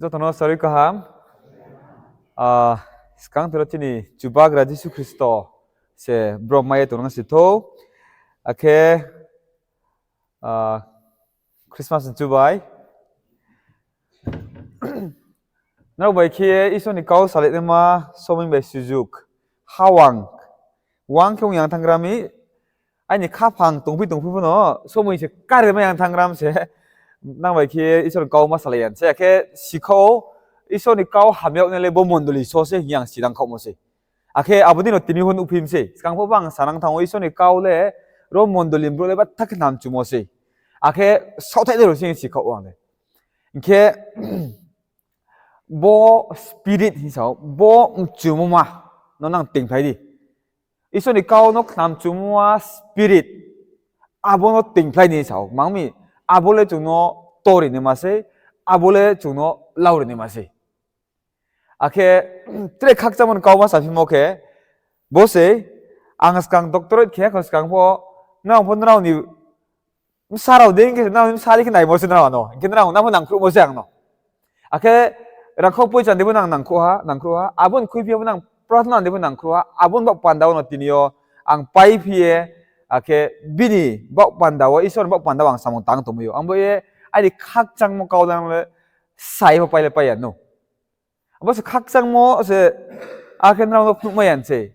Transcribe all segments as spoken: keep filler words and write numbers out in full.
Joto no sarui kaham. Ah, skang toro chini Chubagra Jisu Khristo se brom mai ye tongnang si thou. Akhe, ah, Christmas ni chubai. Nrao bai khe Isor ni kau salainaima somoi bai sujuk. Hawang. Wang khe ong yang thanng gra mi, aini khaphang tongphi tongphi pho no, somoi se kare mai yang thanng gra mi se, nang bai khe Isor ni kau ma salai ya se, akhe sikha ou, Isor ni kau hamya nai le bo mondoli so se hing ye ang sinang khaohmo se. Akhe abo dei no tini pho nuhphi mi se, skang pho bang sanang thanng ou, Isor ni kau le, ro mondoli ni brouh le batha khe namchumo se. Akhe saohthaih nai rao se hing ye sikha ou ang le. Hing khe, bo spirit hing sa ou, bo mchumoma no nang tingphlai di. Isor ni kau no khnamchumoma spirit, abo no tingphlai di hing sa ou. Mang mi, abo le chung no tori naima sei, abo le chung no lauri naima sei. Akhe tre khakchangmo ni kau ma saphimo khe, bo sei, ang skang doctorate khe, ang skang pho, nrao pho nrao ni bsa rao dei khe, nrao ni bsa dei khe naimo se nrao ano, hing khe nrao nang pho nangkhruhmo se ang no. Akhe rangkhau poicha ni bo nang nangkhruh ha, nangkhruh ha, abo ni khuiphi abo nang prarthana ni bo nangkhruh ha, abo ni baoh panda wo no tini yo ang paiphi ye, akhe bini baoh panda wo, Isor ni baoh panda wo ang samung tang tongmai ou. Ang bo ye, aini khakchangmo kau le ang le sai pho pai le pai ya no. Abo se khakchangmo se, akhe nrao no phnuhmai ya sei.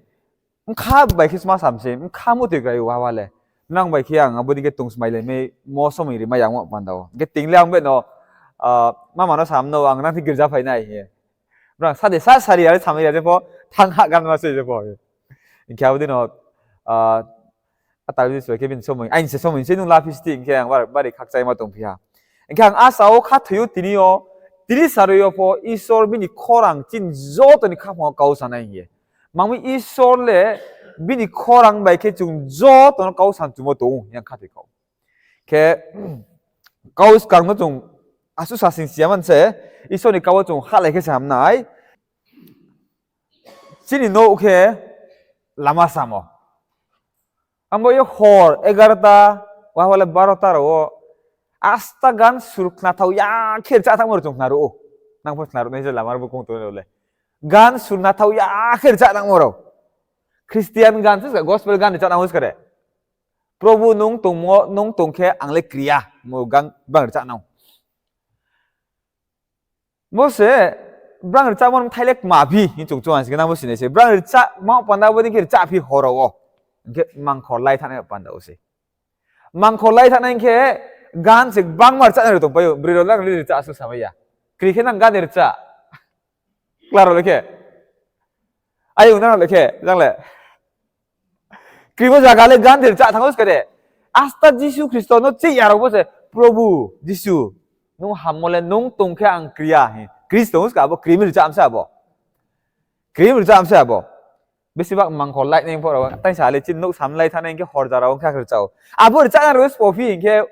Bkha bai khe sma sam se, bkha mutoi krai ou abo le. Nrao bai khe ang abo dei khe tongsmai lai mai mo somoi ri mai ya ong panda wo. Hing khe ting le ang be no, ah, mama no sam no ang nang thi girja phai nai hing ye. Brang sa de sa sari are samai ya je pho, thanng ha gan ma se je pho. Hing khe abo dei no, ah, atal di soi khe bini somoi, aini se somoi se nung laphi sti hing khe ang bar-, bari khakchangma tongphi ha. Hing khe ang asa wo khathoi ou tini yo, tini sarui yo pho Isor bini khorang chini joto ni khaphang wo kau sanai hing ye. Mang mi Isor le bini khorang bai khe chung joto no kau sanchumo tong ou hing ye ang khathoi kha ou. Khe, kau skang no chung asuh sasing si ya man se, Isor ni kau wo chung halai khe se ham nai. Chini nouh khe lama samo. Abo ye hor egarota, waha le barota rao wo, asta gan sur khnathao ya khe rchah thanngmo rao chung khnaruh ou. Nang pho khnaruh nai je lama rao bo kong tong rao le. Gan sur khnathao ya khe rchah thanngmo rao. Christian gan se ska, gospel gan rchah nang ou ska de. Probhu nung tongmo, nung tong khe ang le kri ya, mo gan brang rchah nang ou. Bo se, brang rchahmo ni bthai le kma phi hing chung chung ang si khe nang bo sinai se. Brang rchahmo panda wo bodei khe rchah phi hor rao wo. Hing khe mangkhor lai thanngnai panda wo se. Mangkhor lai thanngnai hing khe gan se gbangma rchahnai rao tongpai ou. Broi rao le ang le rchah asuh samai ya. Kri khe nang gan rchah. Kla rao le khe. Ayong nang rao le khe, jang le. Krimo zaga le gan de rchah thanng ou ska de. Asta Jisu Khristo no chih ya rao bo se, Probhu Jisu, nung hammo le nung tong khe ang kri ya hing. Khristo ska abo, kri mi rchah mi se abo. Kri mi rchah mi se abo. Besi bak mangkhor lai nai pho rao, tai sa le chini nouh sam lai thanngnai hing khe hor jara wo khe rchah ou. Abo rchah nang rao sbo phi hing khe,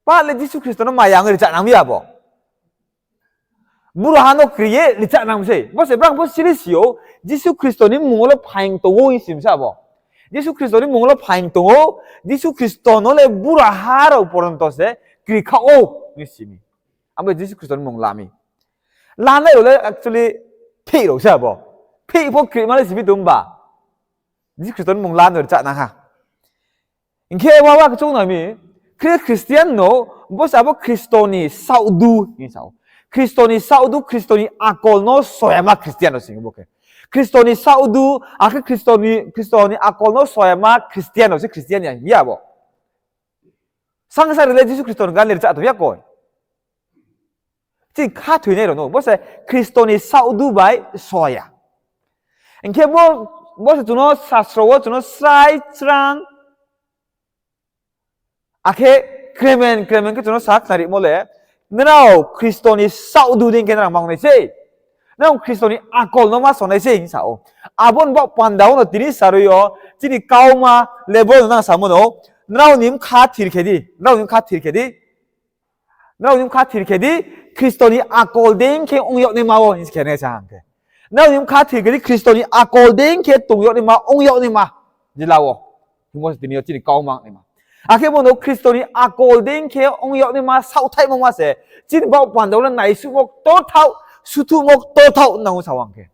pa le Jisu Khristo no maya ong rchah nang mi abo. Buraha no kri ye rchah nang sei. Bo se brang pho siri si ou, Jisu Khristo ni mmung wo le phaing tong ou hing sim sa bo. Jisu Khristo ni mmung wo le phaing tong ou, Jisu Khristo no le buraha rao poronto se kri kha ou hing si mi. Abo Jisu Khristo ni mmung la mi. Lanai rao le actually phih rao se abo. Phih pho krima le simi tong ba. Jisu Khristo ni mmung la no rchah nang ha. Hing khe wa wa khe chung nai mi, Khri-, Christian no, bo se abo Khristo ni saohdu hing sa ou. Khristo ni saohdu, Khristo ni akol no soyama Christian rao sing bo khe. Khristo ni saohdu, akhe Khristo ni, Khristo ni akol no soyama Christian rao se Christian ya hing ya bo. Sangsari le Jisu Khristo ni gan le rchah tong ya koi. Chini khathoinai rao no, bo se Khristo ni saohdu bai soya. Hing khe bo, bo se chung no sasro wo chung no srai chrang. Akhe kremen, kremen khe chung no sakhnarimo le, nrao Khristo ni saohdu dei khe nrao ma ong nai sei. Nrao Khristo ni akol no ma songnai sei hing sa ou. Abo ni baoh panda wo no tini sarui yo, chini kauma le bo no nang samo no, nrao ni bkha thir khe di, nrao ni bkha thir khe di. Nrao ni bkha thir khe di, Khristo ni akol dei khe ong yag naima wo hing se khe nai sa hang khe. Nrao ni bkha thir khe di, Khristo ni akol dei khe tong yag naima, ong yag naima. Jila wo. Hingmo se tini yo chini kauma naima. Akhe bo no Khristo ni akol dei khe ong yag naima saohthaihmo ma se, chini baoh panda wo le naisuhmo ktorthaoh, suthuhmo ktorthaoh nang ou sa ang khe.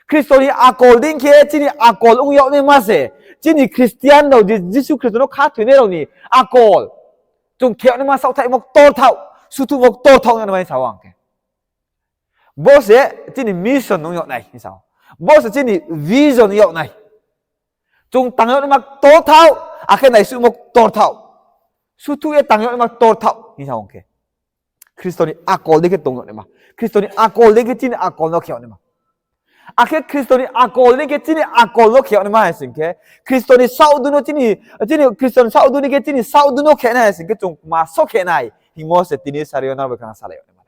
Khristo ni akol dei khe chini akol ong yag naima se, chini Christian rao, Je-, Jisu Khristo no khathoinai rao ni akol. Chung khe yag naima saohthaihmo ktorthaoh, suthuhmo ktorthaoh ong yag naima sa ang khe. Bo se chini mission ong yag nai hing sa ou. Bo se chini vision ong yag nai. Chung tang yag naima ktorthaoh, akhe naisuhmo ktorthaoh. Suthuh ye tang yag naima ktorthaoh hing sa ang khe. Khristo ni akol dei khe tong yag naima. Khristo ni akol dei khe chini akol no khe yag naima. Akhe Khristo ni akol dei khe chini akol no khe yag naima hai sing khe, Khristo ni saohdu no chini, chini Khristo ni saohdu ni khe chini saohdu no khe nai hai sing khe chung kma so khe nai hingmo se tini sari yo nrao bai khna salai yag naima.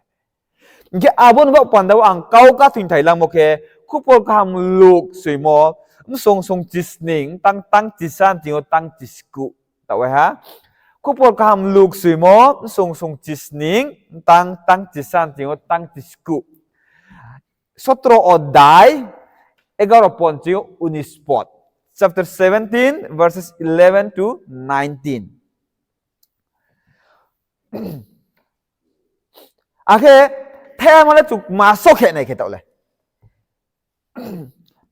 Hing khe abo ni baoh panda wo ang kau kathoingthai langmo khe, Khupor Kaham Luk soimo, bsong song chisning, tang, tang chisa ni thing yo tang chiskuh. Taoh wai ha. Khupor Kaham Luk soimo, bsong song chisning, tang, tang chisa ni thing yo tang chiskuh. সতেরো অধ্যায়, এগারো পদ thing yo উনিশ পদ. Chapter seventeen, verses eleven to nineteen. Akhe thaiha ma le chung kma so khe nai khe taoh le.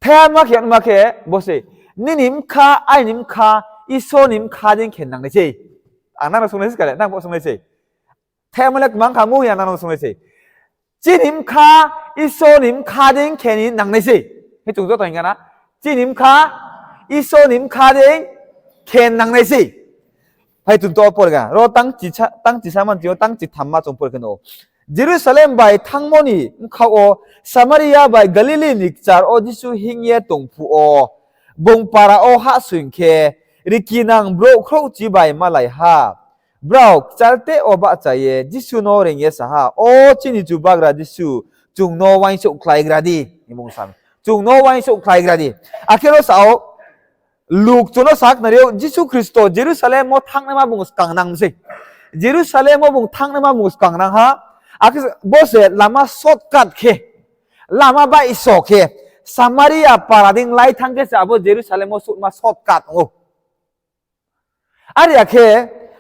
Thaiha ma khe, ma khe bo se, nini bkha, aini bkha, Isor ni bkha dei khe nangnai sei. Ang nang no sungnai se kale, nang bo sungnai sei. Thaiha ma le kmang kha mui, ang nang no sungnai sei. Chini bkha, Isor ni bkha dei khe ni nangnai sei. He chung joto hing kha na. Chini bkha, Isor ni bkha dei khe nangnai sei. Phai chung to por ga. Ro tang chisa, tang chisa man ching yo tang chitham ma chung por khe no. Jerusalem bai thanngmo ni bkha wo Samaria bai Galili ni kchar wo Jisu hinng ye tong phuh wo, bung para wo hahsoing khe, rikinang brouh khrouhchi bai malai ha. Brao kchar teh wo bahcha ye Jisu no reing ye sa ha, O chini Chubagra Jisu, chung no uaingsouhkhlaigra di, hing bung sa mi. Chung no uaingsouhkhlaigra di. Akhe ro sa ou, Luk chung no sakhnari ou, Jisu Khristo Jerusalem wo thanngnaima bung skangnang sei. Jerusalem wo bung thanngnaima bung skangnang ha. Akhe bo se lama shortcut khe, lama baihso khe, Samaria para dei lai thanng khe se abo Jerusalem wo suhma shortcut ong ou. Are ya khe,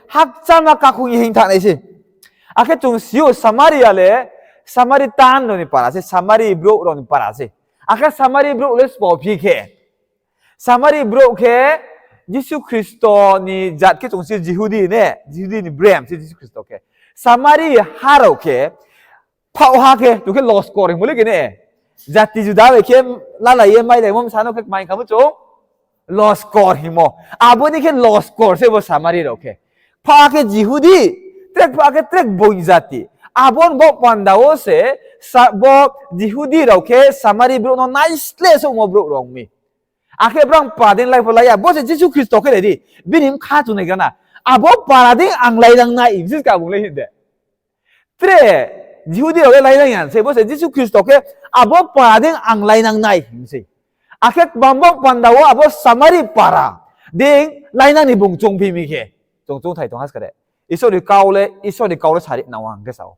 hakchalma kakhung ye hinng thanng nai sei. Akhe chung si ou Samaria le, Samaritan rao ni para sei, Samari brouh rao ni para sei. Akhe Samari brouh le sbo phi khe, Samari brouh khe Jisu Khristo ni jat khe chung si Jihudi ne, Jihudi ni brem se Jisu Khristo khe. Samari ha rao khe, phaoh ha khe, chung khe loskor hingmo le khe ne. Jati juda bai khe lalai ye mailaimo bsa no khe kmai khamo chung loskor hingmo. Abo ni khe loskor se bo Samari rao khe. Phaoh ha khe Jihudi, trek phaoh ha khe trek boing jati. Abo ni baoh panda wo se sa-, bo Jihudi rao khe Samari brouh no naisleh souhmo brouh rao ong mi. Akhe brang para dei lai pho lai ya, bo se Jisu Khristo khe le di, bini bkha chung naigra na. Abo para dei ang lainang nai, hing si ska bung le hing de. Tre, Jihudi rao le lainang ya sei, bo se Jisu Khristo khe abo para dei ang lainang nai, hing sei. Akhe kmang baoh panda wo abo Samari para dei lainang ni bung choungphi mi khe, chung choungthai tong ha ska de. Isor ni kau le, Isor ni kau le sari nang hing khe sa ou.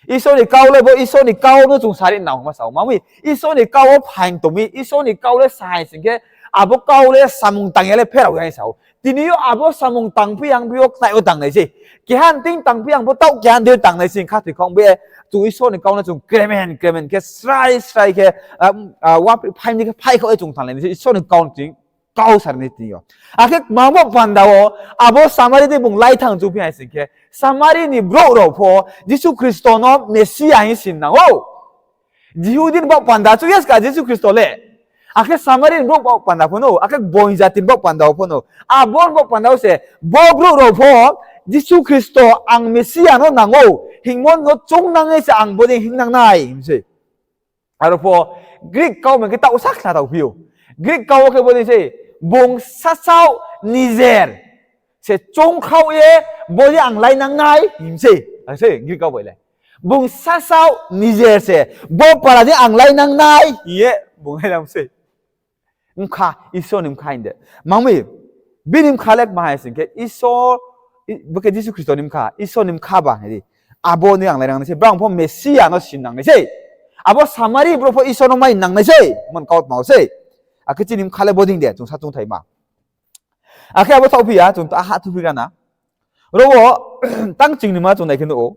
Isor ni kau le bo Isor ni kau no chung sari nang ma sa ou. Ma mi Isor ni kau wo phaing tong mi, Isor ni kau le sa hai sing khe, abo kau le samung tang ya le pherao ya hing sa ou. Tini yo abo samung tangphi ang phi yo khnai wo tangnai sei. Keha ni thing tangphi ang pho taoh keha ni thing tangnai sei, khathoi khong be, chung Isor ni kau no chung kremen, kremen khe, srai, srai khe, ah, ah, wa phai ni khe phai khaoh ye chung thanglai nai sei, Isor ni kau ni thing kau sari nai tini yo. Akhe kmang baoh panda wo, abo Samari dei bung lai thanng choungphi hai sing khe, Samari ni brouh rao pho Jisu Khristo no Mesia hing sin nang ou. Jihudi ni baoh panda chouh ya ska Jisu Khristo le. Akhe Samari ni brouh baoh panda pho no, akhe boing jati ni baoh panda wo pho no. Abo ni baoh panda wo se, bo brouh rao pho Jisu Khristo ang Mesia no nang ou hingmo no choungnang ye se ang bo dei hingnang nai, hing sei. Aro pho Greek kau bai khe taoh sa khnathaophi ou. Greek kau wo khe bo dei sei, bung sasaoh nijer se choungkhaoh ye bo dei ang lainang nai, hing sei. Sei Greek kau bai le. Bung sasaoh nijer se bo para dei ang lainang nai hing ye bung lainang sei. Bkha, Isor ni bkha hing de. Ma mi, bini bkha le kma hai sing khe, Isor, i-, bo khe Jisu Khristo ni bkha, Isor ni bkha ba hing di. Abo ni ang lainang nai sei, brang pho Mesia no sin nang nai sei. Abo Samari brouh pho Isor no mai nang nai sei, mon kautma wo sei. Akhe chini bkha le bo dei de, chung sa choungthai ma. Akhe abo thaohphi ya, chung to aha thuphi gana. Ro wo tang ching ni ma chung nai khe nuh ou.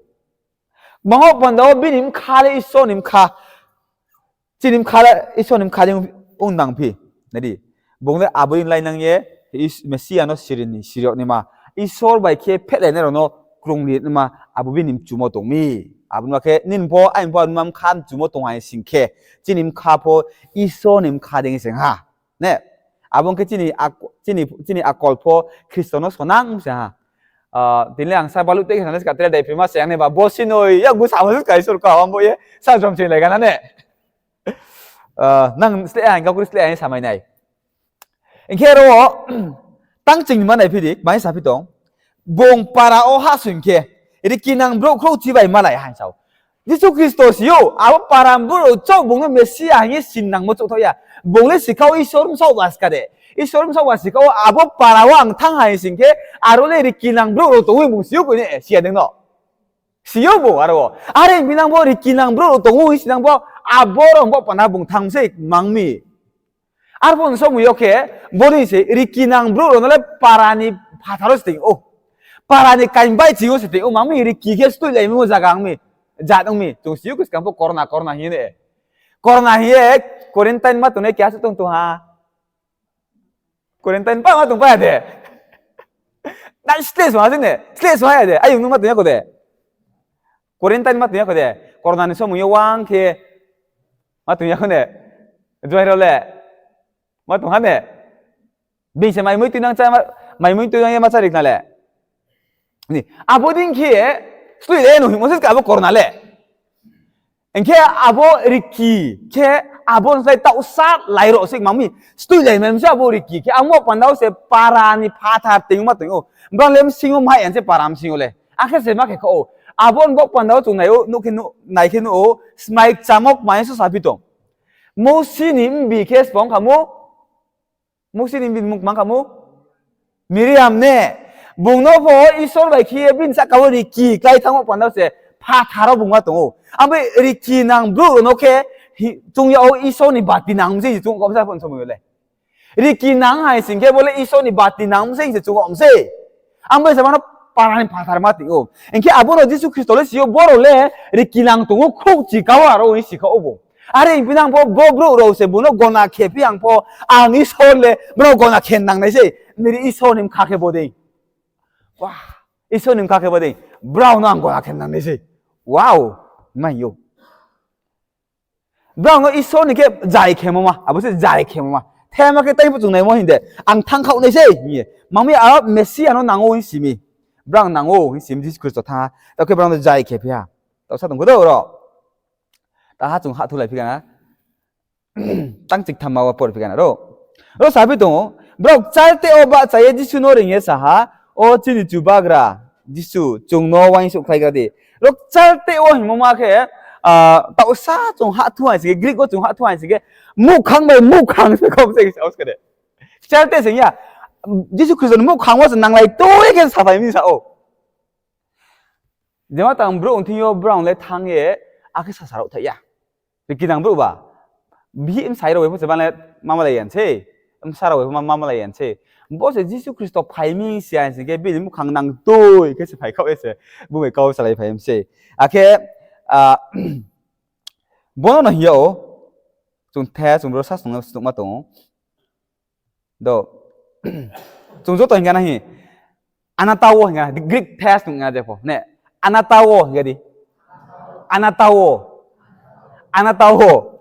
Mangmo panda wo bini bkha le Isor ni bkha. Chini bkha le Isor ni bkha dei ong nang phi. Nai di. Bung le abo ni lainang ye, Is-, Mesia no siri ni, siri yag naima. Isor bai khe phehlainai rao no krungri naima, abo bini mchumo tong mi. Abo ni ma khe nini pho, aini pho, abo ni ma bkha mchumo tong hai sing khe, chini bkha pho Isor ni bkha dei se ha. Ne? Abo ong khe chini ak-, chini, chini akol pho Khristo no sonang se ha. Ah, tini le ang sa baluh tei khe sana ska tre daiphima se ang ni ba bo sinoi, ya gu samo ska Isor ka, ang bo ye, sa jom se lai gana ne. Ah, nang sleh ha, hing kha kri sleh ha, hing samai nai. Hing khe ro, tang ching ni ma nai phi di, mai sa phi tong. Bung para wo hahsoing khe, riki nang brouh khrouhchi bai malai ha hing sao. Jisu Khristo si ou, abo para brouh rao chouh bung no Mesia hing ye sin nangmo chouh thaoh ya. Bung le si kha ou Isor bsaoh ba ska de. Isor bsaoh ba si kha ou, abo para wo ang thanng hai sing khe, aro le riki nang brouh rao tong ou bung si ou koi ne, si ya dei no. Si ou bung aro wo. Are binang bo riki nang brouh rao tong ou hing si nang bo, abo rao bo pana bung thanng se mang mi. Arphuh ni somoi yo khe, bo ni se riki nang brouh rao no le para ni phathar wo se tong ou. Para ni kaimbai ching yo se tong ou, mang mi riki khe stuilaimo zaga ong mi, jat ong mi. Chung si ou khe skang pho corona, corona hing ye ne. Corona hing ye, quarantine ma tongnai keha se tong tong ha. Quarantine pa ma tong pai ya de. Nai sleh sma jing ne, sleh sma ya de. Ayong nung ma tong ya kho de. Quarantine ma tong ya kho de. Corona ni somoi yo wang khe ma tong ya kho ne. Juai rao le ma tong ha ne. Bini se mai mui tuinang chá ma, mai mui tuinang ye ma chári khna le. Ni, abo dei khe, stuilai no hingmo se ska abo corona le. Hing khe abo riki khe abo no slái taohsa lai rao se mang mi. Stuilai mai se abo riki khe, abo panda wo se para ni phathar tong ma tong ou. Brao le bsing yo mai ya se para bsing yo le. Akhe se ma khe kha ou. Abo bo panda wo chung nai ou, nuh khe nuh, nai khe nuh ou, smai kchamo kmai se saphi tong. Mousi ni mbi khe sbo ong kha mo, Mousi ni bini mmung kmang kha mo? Miriam ne. Bung no pho Isor bai khe ye bini sahka wo riki klái thanngmo panda wo se phathar wo bung ma tong ou. Abo riki nang brouh rao no khe hi-, chung yag ou Isor ni bati nang se chung kha sa pho somoi yo le. Riki nang hai sing khe bo le Isor ni bati nang se chung kha se. Abo se ma no para ni phathar ma tong ou. Hing khe abo no Jisu Khristo le si ou, bo rao le riki nang tong ou, khrouhchi ka wo aro hing si kha ou bo. Are hing phi nang pho, bo brouh rao se bung no gona khe phi ang pho, ang Isor le, brao gona khe nang nai sei, nini Isor ni bkha khe bo dei. Wa, Isor ni bkha khe bo dei, brao no ang gona khe nang nai sei. Wow, mai ou. Brao no Isor ni khe jai khemo ma, abo se jai khemo ma. Thema khe tei pho chung naimo hing de, ang thanngkhaoh nai sei hing ye. Mang mi aro Mesia no nang ou hing si mi. Brao nang ou hing si mi Jisu Khristo thanng ha. Tao khe brao no jai khe phi ha. Tao sa tong kho do ro. Taha chung hahthu lai phi gana. Tang chiktham ma wo por phi gana ro. Ro saphi tong ou, brao kchar tei wo bahcha ye Jisu no reing ye sa ha, O chini Chubagra, Jisu, chung no uaingsouhkhlai gra di. Ro kchar tei wo hingmo ma khe, ah, taohsa chung hahthu hai sing khe, Greek wo chung hahthu hai sing khe, muhkhang bai muhkhang se kau se kau se khe de. Kchar tei se hing ya, Jisu Khristo ni muhkhang wo se nanglai tui khe saphai mi sa ou. Jema tang brouh ong thing yo brao le thanng ye, akhe sasa rao thai ya. Riki nang brouh ba. Bihih bsai rao bai pho se bang le ma malai ya sei. Bsa rao bai pho ma, ma malai ya sei. Bo se Jisu Khristo phai mi si ya sing khe bini muhkhang nang tui khe se phai khaoh ye se. Bung bai kau salai phai mi sei. Akhe, ah, bo no no hing ya ou. Chung the, chung bro sa snung, snungma tong ou. Do. Chung joto hing gana hi. Anatao hing gana, Greek text hing gana je pho. Ne, anatao hing gana di. Anatao. Anatao.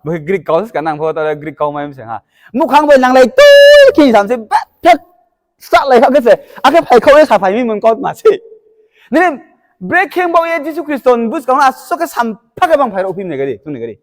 Bo Greek kau ska nang pho, ta Greek kau mai mseng ha. Muhkhang bai nanglai tui khe sam se, ba, thak, sa lai kha khe se. Akhe phai khaoh ye sa phai mi mon kautma se. Nini, brekhe baoh ye Jisu Khristo ni buskang no asuh khe sampha khe bang phai rao phi ni gari, chung ni gari.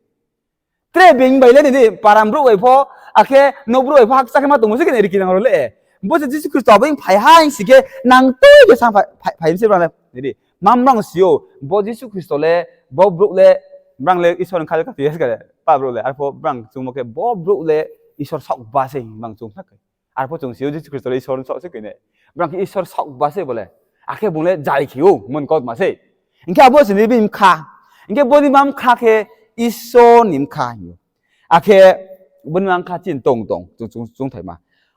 Tre being bai le nini param brouh bai pho, akhe nouh brouh bai pho hakcha khe ma tongmo se khe ni riki nang rao le. Bo se Jisu Khristo abo hing phai ha hing si khe nang tui khe sa phai, phai, phai mi se brang le. Nini, ma brang si ou, bo Jisu Khristo le, bo brouh le, brang le Isor ni kha le kha tui ya se khe le, pa brouh le, arpho brang chungmo khe bo brouh le Isor saoh ba se hing bang chung sa khe. Arpho chung si ou Jisu Khristo le Isor ni saoh se koi ne. Brang khe Isor saoh ba se bo le. Akhe bung le jai khe ou, mon kautma se. Hing khe abo se ni bini bkha. Hing khe bo ni ma bkha khe Isor ni bkha hing ou. Akhe bo ni ma bkha chini tong tong, chung, chung, chung thai ma.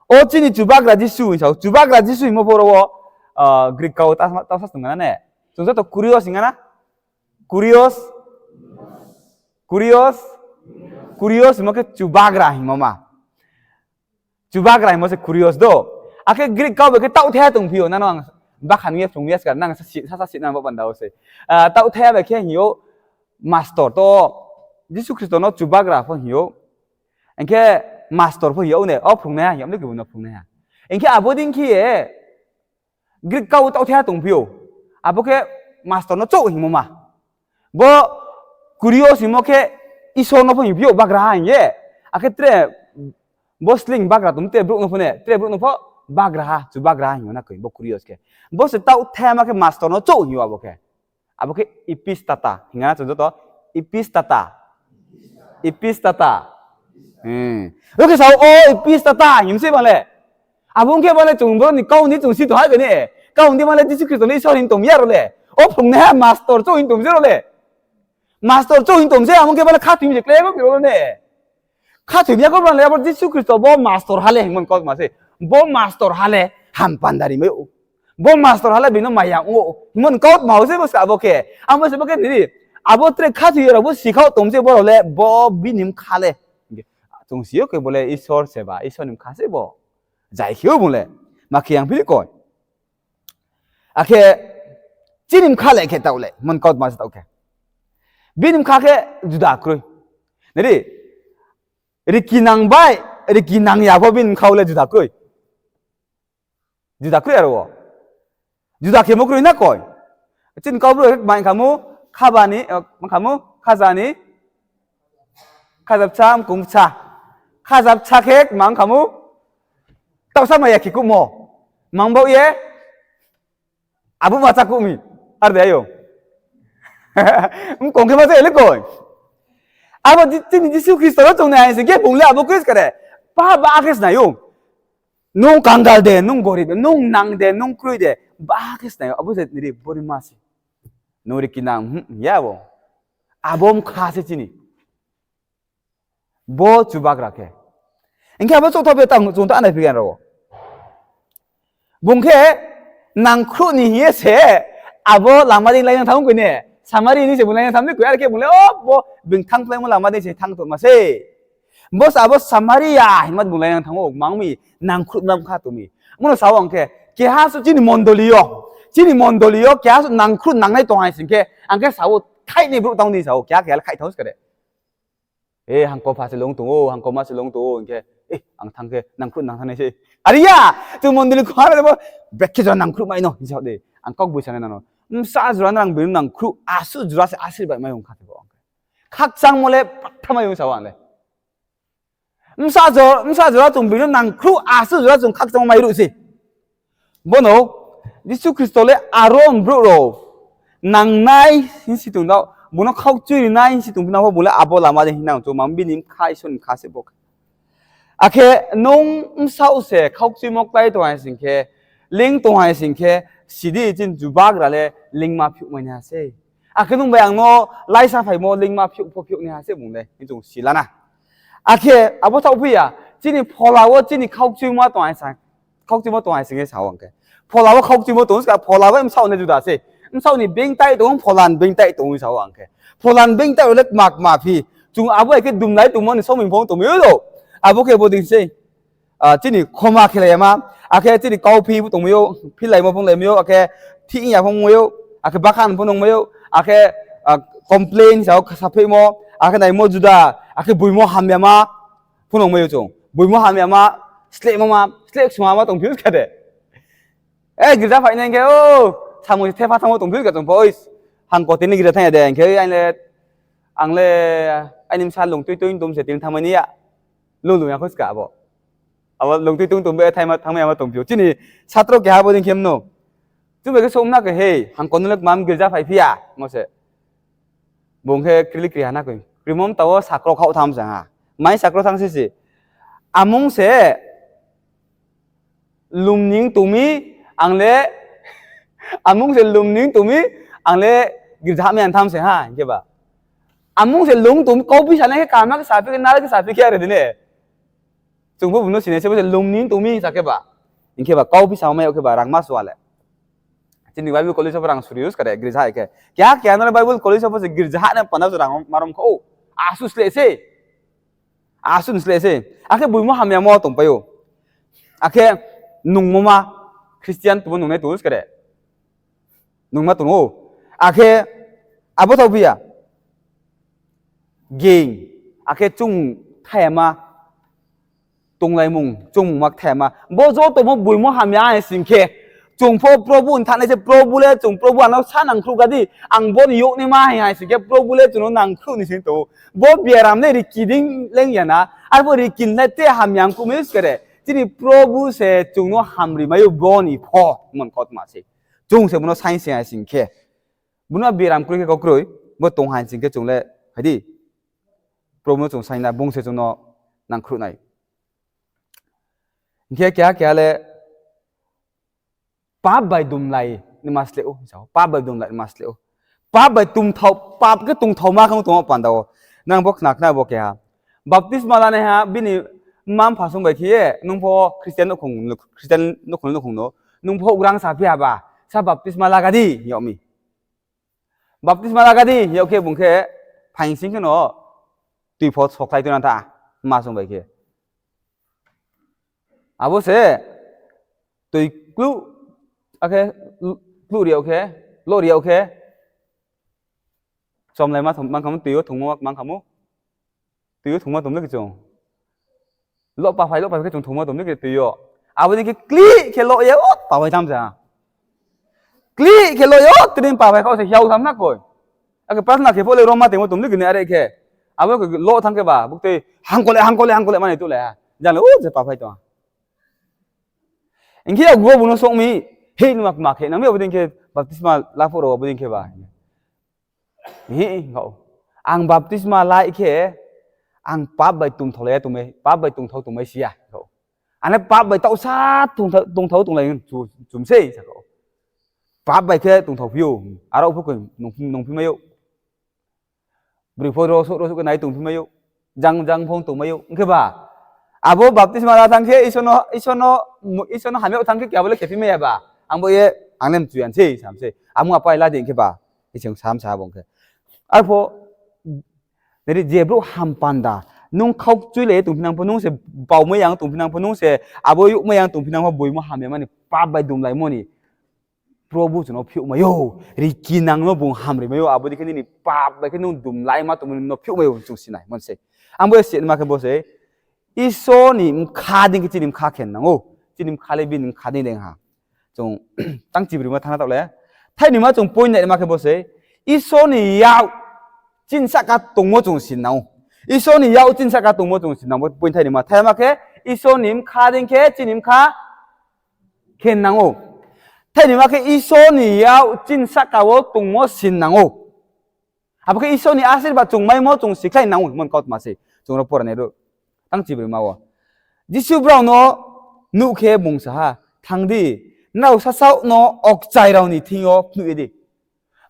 O chini Chubagra Jisu hing sa ou, Chubagra Jisu hingmo pho ro wo, Greek kau ta, ta sa tong na ne. Chung joto kurios hing na? Kurios, kurios, kurios hingmo khe chubagra hingmo ma. Chubagra hingmo se kurios do. Akhe Greek kau bai khe taohthai tongphi ou, nang no ang bakhan ye phrung ya ska, nang sa, sa, sa, si nang bo panda wo se. Taohthai bai khe hing ou master to, Jisu Khristo no chubagra pho hing ou. Hing khe master pho hing ou ne, o phrungnaiha hing ou ne, kebo no phrungnaiha. Hing khe abo dei khe ye, Greek kau taohthai tongphi ou. Abo khe master no chouh hingmo ma. Bo kurios hingmo khe Isor no pho hingphi ou, bagraha hing ye. Akhe tre bo sleing bagra tong tre brouh no pho ne, tre brouh no pho bagraha, chubagraha hing ou na koi, bo kurios khe. Bo se taohthai ma khe master no chouh hing ou abo khe. Abo khe epistata, hing na chung joto, epistata. Epistata. Ro khe sao, o epistata hing se ba le. Abo ong khe ba le chung boro ni kau ni chung si tong ha khe ne. Kau ni ba le Jisu Khristo ni Isor hing tong ya ro le. O phrungnaiha master chouh hing tong se ro le. Master chouh hing tong se, abo ong khe ba le khathoi mi se klái bo khe ro ne. Khathoi mi ya kho ba le, abo Jisu Khristo bo master ha le hingmo ni kautma se. Bo master ha le hampandari mai ou. Bo master ha le bini maya ong ou. Hingmo ni kautma wo se bo ska abo khe. Abo se bo khe nini. Abo tre khathoi rao bo sikhaoh tong se bo rao le bo bini bkha le. Chung si yo khe bo le Isor se ba, Isor ni bkha se bo. Zai khe ou bung le. Ma khe yang phili koi. Akhe chini bkha le khe taoh le, mon kautma se taoh khe. Bini bkha khe juda kroi. Nai di, riki nang bai, riki nang ya pho bini bkha le juda kroi. Juda kroi aro wo. Juda khemo kroi na koi. Chini Kaubru khe kma hing kha mu, khaba ni, ma kha mu, khaza ni, khazabsa, mkungsa. Khazabsa khe kma hing kha mu, taohsa maya khe kuhmo. Mang baoh ye, abo ma chá kuh mi. Ar de ayo. Mkong khe ma chá ya le koi. Abo di-, chini Jisu Khristo no chung nai hing sing khe bung le abo khe ska de. Pa ba khe snai ou. Nung kangal de, nung gorib de, nung nang de, nung kroi de. Ba khe snai ou. Abo se nini bori ma se. Nung riki nang, hmm, ya bo. Abo bkha se chini. Bo chubagra khe. Hing khe abo chouhthaoh phi tang chung ta nai phi gan rao. Bung khe nangkhruh ni hing ye se abo lama dei lainang thanng koi ne. Samari ni se bung lainang thanng koi, are khe bung le, o, bo bini thanngphlaimo lama dei se thanng tongma se. Bo se abo Samaria hingma bung lainang thanng ou, mang mi nangkhruh blam kha tong mi. Mono sa ou ang khe, keha suh chini mondoli yo, chini mondoli yo keha suh nangkhruh nangnai tong hai sing khe, ang khe sa ou thainai brouh tang ni sa ou, keha keha le khaih thanng ska de. E, hangko pha se long tong ou, hangko ma se long tong ou, hing khe, e, ang thanng khe nangkhruh nang thanngnai se. Are ya, chung mondoli kho ha le bo, brekhe jora nangkhruh mai no, hing sa ou de. Ang kaugboisa nai nang no. Bsa jora nang bini nangkhruh, asuh jora se ashirbad mai ong kha se bo ang khe. Khakchangmo le paktha mai ong sa ou ang le. Bsa jor-, bsa jora chung bini nangkhruh, asuh jora chung khakchangmo mairuh se. Bono Jisu Khristo le aro brouh rao nangnai hing si tong dao, bung no khaukchui rinai hing si tong phi na pho, bung le abo lama dei hing nang chung, mang bini bkha, Isor ni bkha se bo khe. Akhe nung bsaoh se khaukchuimo klái tong hai sing khe, leing tong hai sing khe, si di chini chubagra le leingma phiouh mai naiha se. Akhe nung bai ang no laisa phaimo leingma phiouh pho phiouh naiha se bung le, hing chung si la na. Akhe abo thaoh phi ya, chini phola wo chini khaukchuimo tong hai sa, khaukchuimo tong hai sing khe sa ou ang khe. Phola wo khaukchuimo tong ska, phola bai bsaoh ni juda se. Bsaoh ni being tai tong, phola ni being tai tong sa ou ang khe. Phola ni being tai rao le kma kma phi. Chung abo hai khe dumlai tongmo ni somoi pho tongmai ou. Abo khe bo dei se. Ah, chini khoma khelai ya ma, akhe chini kauphi pho tongmai ou, philaimo pho tongmai ou, akhe thih ya pho tongmai ou, akhe bakhan pho tongmai ou, akhe, ah, complain sa ou, saphaihmo, akhe naimo juda, akhe boimo hamyama pho tongmai ou chung. Boimo hamyama, slehmo ma, sleh ksungha ma tongphi ou ska de. E, girja phainai hing khe, o, samung se thepha thanngmo tongphi ou ska chung pho, oi, hangko tini girja thanng ya de, hing khe, ang le, ang le, aini bsa lungtui tui tong se tini thanngmai ni ya. Lung lung ya kho ska abo. Abo lungtui tong tong be thanngmai ya ma tongphi ou. Chini satro keha bo dei khe mno. Chung bai khe song na khe, hei, hangko no le kma girja phaiphi ya, mo se. Bung khe krili kri ha na koi. Krimo mta wo sakro khaoh tham se ha. Mai sakro thanng se se. Amung se lumning tong mi, ang le, amung se lumning tong mi, ang le girja hamya tham se ha, hing khe ba. Amung se lung tong mi, kauphi sanai khe kaham khe saphi khe, nara khe saphi khe are di ne. Chung pho bung no sinai se bo se lumning tong mi sa khe ba. Hing khe ba, kauphi samo mai ya khe ba, rangma sua le. Chini Bible college wo rang suri use kare, girja hai khe. Keha keha no le Bible college wo se girja ha na panda se rang marom kha ou. Asuh sleh se. Asuh sleh se. Akhe boimo hamyamo tongpai ou. Akhe nungmo ma Christian tongmo nungnai tong use kare. Nungma tong ou. Akhe abo thaoh phi ya. Ging, akhe chung thayama, tonglaimung, chungmung ma thayama. Bo joto mo boimo hamya hai sing khe, chung pho Probhu ni thanai se, Probhu le chung, Probhu ano sa nangkhruh ga di, ang bo ni youh naima hai hai sing khe, Probhu le chung no nangkhruh ni sing tong ou. Bo biaram le riki dei leng ya na, arphuh riki le te hamya ongkhruh mi use kare. Chini Probhu se chung no hamri mai ou bo ni pho, mon kautma se. Chung se bo no saing se hai sing khe. Bo no biaram kroi khe kau kroi, bo tong hai sing khe chung le, hai di. Probhu no chung saing na, bung se chung no nangkhruh nai. Hing khe keha keha le pap bai dumlai ni ma sleh ou, sa ou, pap bai dumlai ni ma sleh ou. Pap bai tongthao, pap khe tongthaoma khe tongmo panda wo. Nang bo khna khna bo keha. Baptisma lanaiha bini mma mpha song bai khe ye, nung pho Christian nouhkhong, Christian nouhkhong nouhkhong no, nung pho houhgra saphi ya ba, sa baptisma la ga di, hing yag mi. Baptisma la ga di, hing yag khe bung khe phaing sing khe no tui pho sokhlai tui na tha, mma song bai khe. Abo se tui kluh, akhe kluh ri yag khe, loh ri yag khe, chomlai ma, man kha mo, tui yo thungmo man kha mo. Tui yo thungma tong le khe chung. Loh paphai, loh paphai khe chung thungma tong le khe tui yo. Abo dei khe klih khe loh ye, o, paphai tham sa. Klih khe loh ye, o, tini paphai khaoh se hiao tham na koi. Akhe prarthana khe pho le roma tengmo tong le khe ni are khe. Abo khe loh thanng khe ba, buktui hangkole, hangkole, hangkole mani tu le ha. Jang le, o, je paphai tong. Hing khe ya gu bung no song mi, hei nma kma khe nang mi abo dei khe baptisma la phuh rao abo dei khe ba. Hi, kau. Ang baptisma lai khe, ang pap bai tongthao lai ya tongmai, pap bai tongthao tongmai si ya, kau. Ang le pap bai taohsa tongthao, tongthao tonglai chu, chum sei, sa kau. Pap bai khe tongthao phi ou, aro pho khe nung, nungphi mai ou. Broi pho rosuh, rosuh khe nai tongphi mai ou. Jang, jang phong tongmai ou. Ong khe ba, abo baptisma la thanng khe, Isor no, Isor no, Isor no hamya thanng khe, khe abo le khephi mai ya ba. Ang bo ye, ang le mchu ya sei, sam sei. Amo apa la di ong khe ba. Ising sam sa bo ong khe. Arpho, nai di je brouh hampanda. Nung khaukchuilai ye tongphi nang pho, nung se baumai ya tongphi nang pho, nung se abo youhmai ya tongphi nang pho, boimo hamyama ni pap bai dumlaimo ni Probhu chung no phiouhmai ou, riki nang no bung hamri mai ou, abo dei khe nini pap bai khe nung dumlaima tongmo ni no phiouhmai ou, chung sinai, mon se. Ang bo ye sinima khe bo se, Isor ni bkha dei khe chini bkha khe nang ou, chini bkha le bini bkha dei leng ha. Chung tang chibrima thanng na taoh le, thainima chung point naima khe bo se, Isor ni yak chini sahka tongmo chung sin nang ou. Isor ni yak chini sahka tongmo chung sin nang ou, point thainima. Thaima khe, Isor ni bkha dei khe chini bkha khe nang ou. Thainima khe Isor ni yak chini sahka wo tongmo sin nang ou. Abo khe Isor ni asirbad chung maimo chung sikhlai nang ou, mon kautma se. Chung ro pora nai ro. Tang chibrima wo. Jisu brao no nuh khe bung sa ha, thanng di, nrao sasaoh no okchai rao ni thing yo phnuh ye di.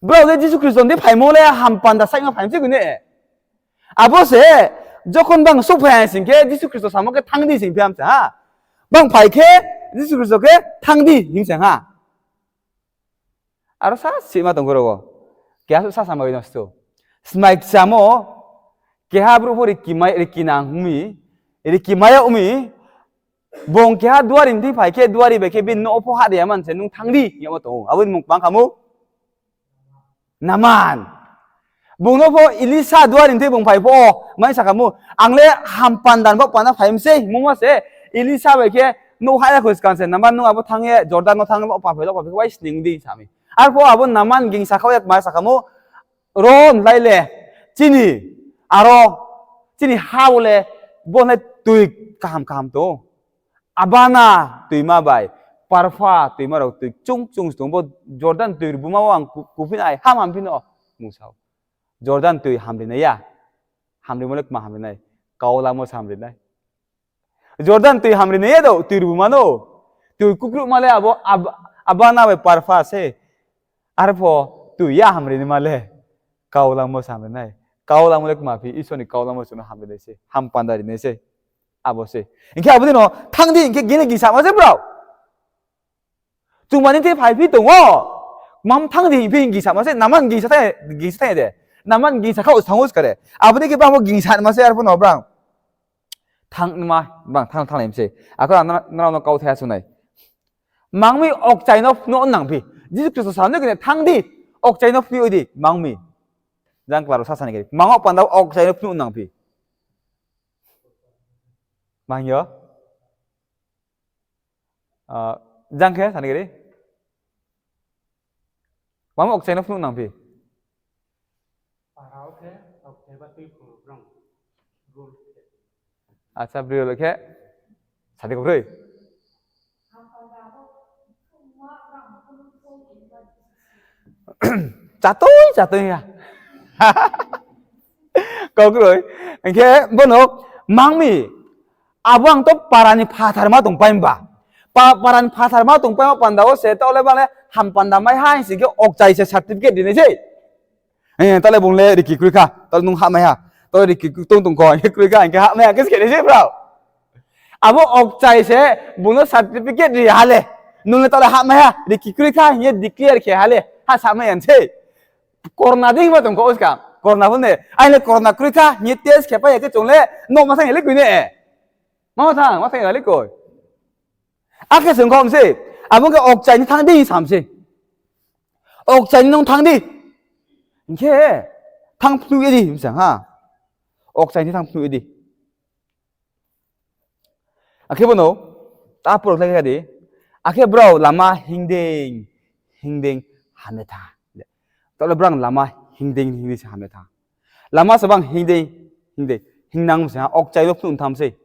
Brao le Jisu Khristo ni phaimo le hampanda saingma phaimo se koi ne. Abo se, jokhon bang souhphai ha sing khe Jisu Khristo samo khe thanng di sing phi ham sa ha. Bang phai khe Jisu Khristo khe thanng di hing sa ha. Aro sa sima tong khe ro wo. Keha suh sa samai no sto. Smai kchamo, keha brouh pho riki mai, riki nang mi, riki mai yag mi, bung keha duari ni thing phai khe, duari bai khe bini nouh pho hah ri ya man se, nung thanng di, hing yagmo tong ou. Abo ni mung kmang kha mo? Naman. Bung no pho Elisa duari ni thing bung phai pho, mai sa kha mo, ang le hampanda ni baoh panda phai mi sei, hingmo ma se, Elisa bai khe nouh hah ya kho skang se, Naman nung abo thanng ye, Jordan no thanng ye, loh paphai, loh paphai khe wai sning di, sa mi. Arpho abo Naman gingsa khaoh ya kma sa kha mo, ro nlai le, chini, aro, chini ha wo le, bo nai tui kaham kaham tong ou. Abana tuima bai, Parpha tuima rao tui chung chung tong, bo Jordan tui rubuma wo ang ku-, kuphi nai, ham hamphino, mung sa ou. Jordan tui hamri nai ya. Hamrimo le kma hamri nai. Kau lamo se hamri nai. Jordan tui hamri nai ya do, tui rubuma no. Tui kukruhma le abo Ab-, Abana bai Parpha se. Arpho tui ya hamri naima le. Kau lamo se hamri nai. Kau lamo le kma phi, Isor ni kau lamo se no hamri nai se. Hampanda ri nai se. Abo se. Hing khe abo dei no, thanng di, hing khe gini gisama se brao. Chung mani the phaiphi tong ou. Mang thanng di hing phi gingsa ma se, naman gingsa thai, gingsa thai de. Naman gingsa khaoh se thanng ou skare. Abo ni khe bang bo gingsa ma se arphuh no brang. Thanng ma, bang thanng, thannglai mi se. Akhe ang nrao no kau thai ha sung nai. Mang mi okchai no phnuh nang phi. Jisu Khristo sa ni khe thanng di, okchai no phnuh di, mang mi. Jang kla rao sasa ni khe. Mang wo panda okchai no phnuh nang phi. Mang yo. Ah, jang khe sani gari. Mamo okchai no phnuh nang phi. Acha, broi rao khe. Sadi kau broi. Chatoi, chatoi ya. Kau kroi. Hing khe bono mang mi. Abo ang to para ni phathar ma tongpai ba. Pa-, para ni phathar ma tongpai ma panda wo se, taoh le bang le ham panda mai ha hing sing khe okchai se certificate ri nai sei. Eh, taoh le bung le riki kroi kha, taoh le nung hahmai ha. Taoh le riki tong tong kho, hing khe kroi kha, hing khe hahmai ha, khe se khe nai sei brao. Abo okchai se bung no certificate ri ha le. Nung le taoh le hahmai ha, riki kroi kha, hing ye declare khe ha le, ha samai ya sei. Corona dei ma tong kho uska. Corona pho ne, aini corona kroi kha, hing ye test khe pai ya khe chung le, no ma thang ya le koi ne. Ma thang, ma thang ya le koi. Akhe sung kho mi sei, abo khe okchai ni thanng di sam sei. Okchai ni nung thanng di. Hing khe, thanng phnuh ye di, bsang ha. Okchai ni thanng phnuh ye di. Akhe bono, ta poro khlai kha di. Akhe brao lama hingding, hingding hame tha. Taoh le brao lama hingding, hingding se hame tha. Lama se bang hingding, hingding, hingnang se ha, okchai no phnuh tham sei.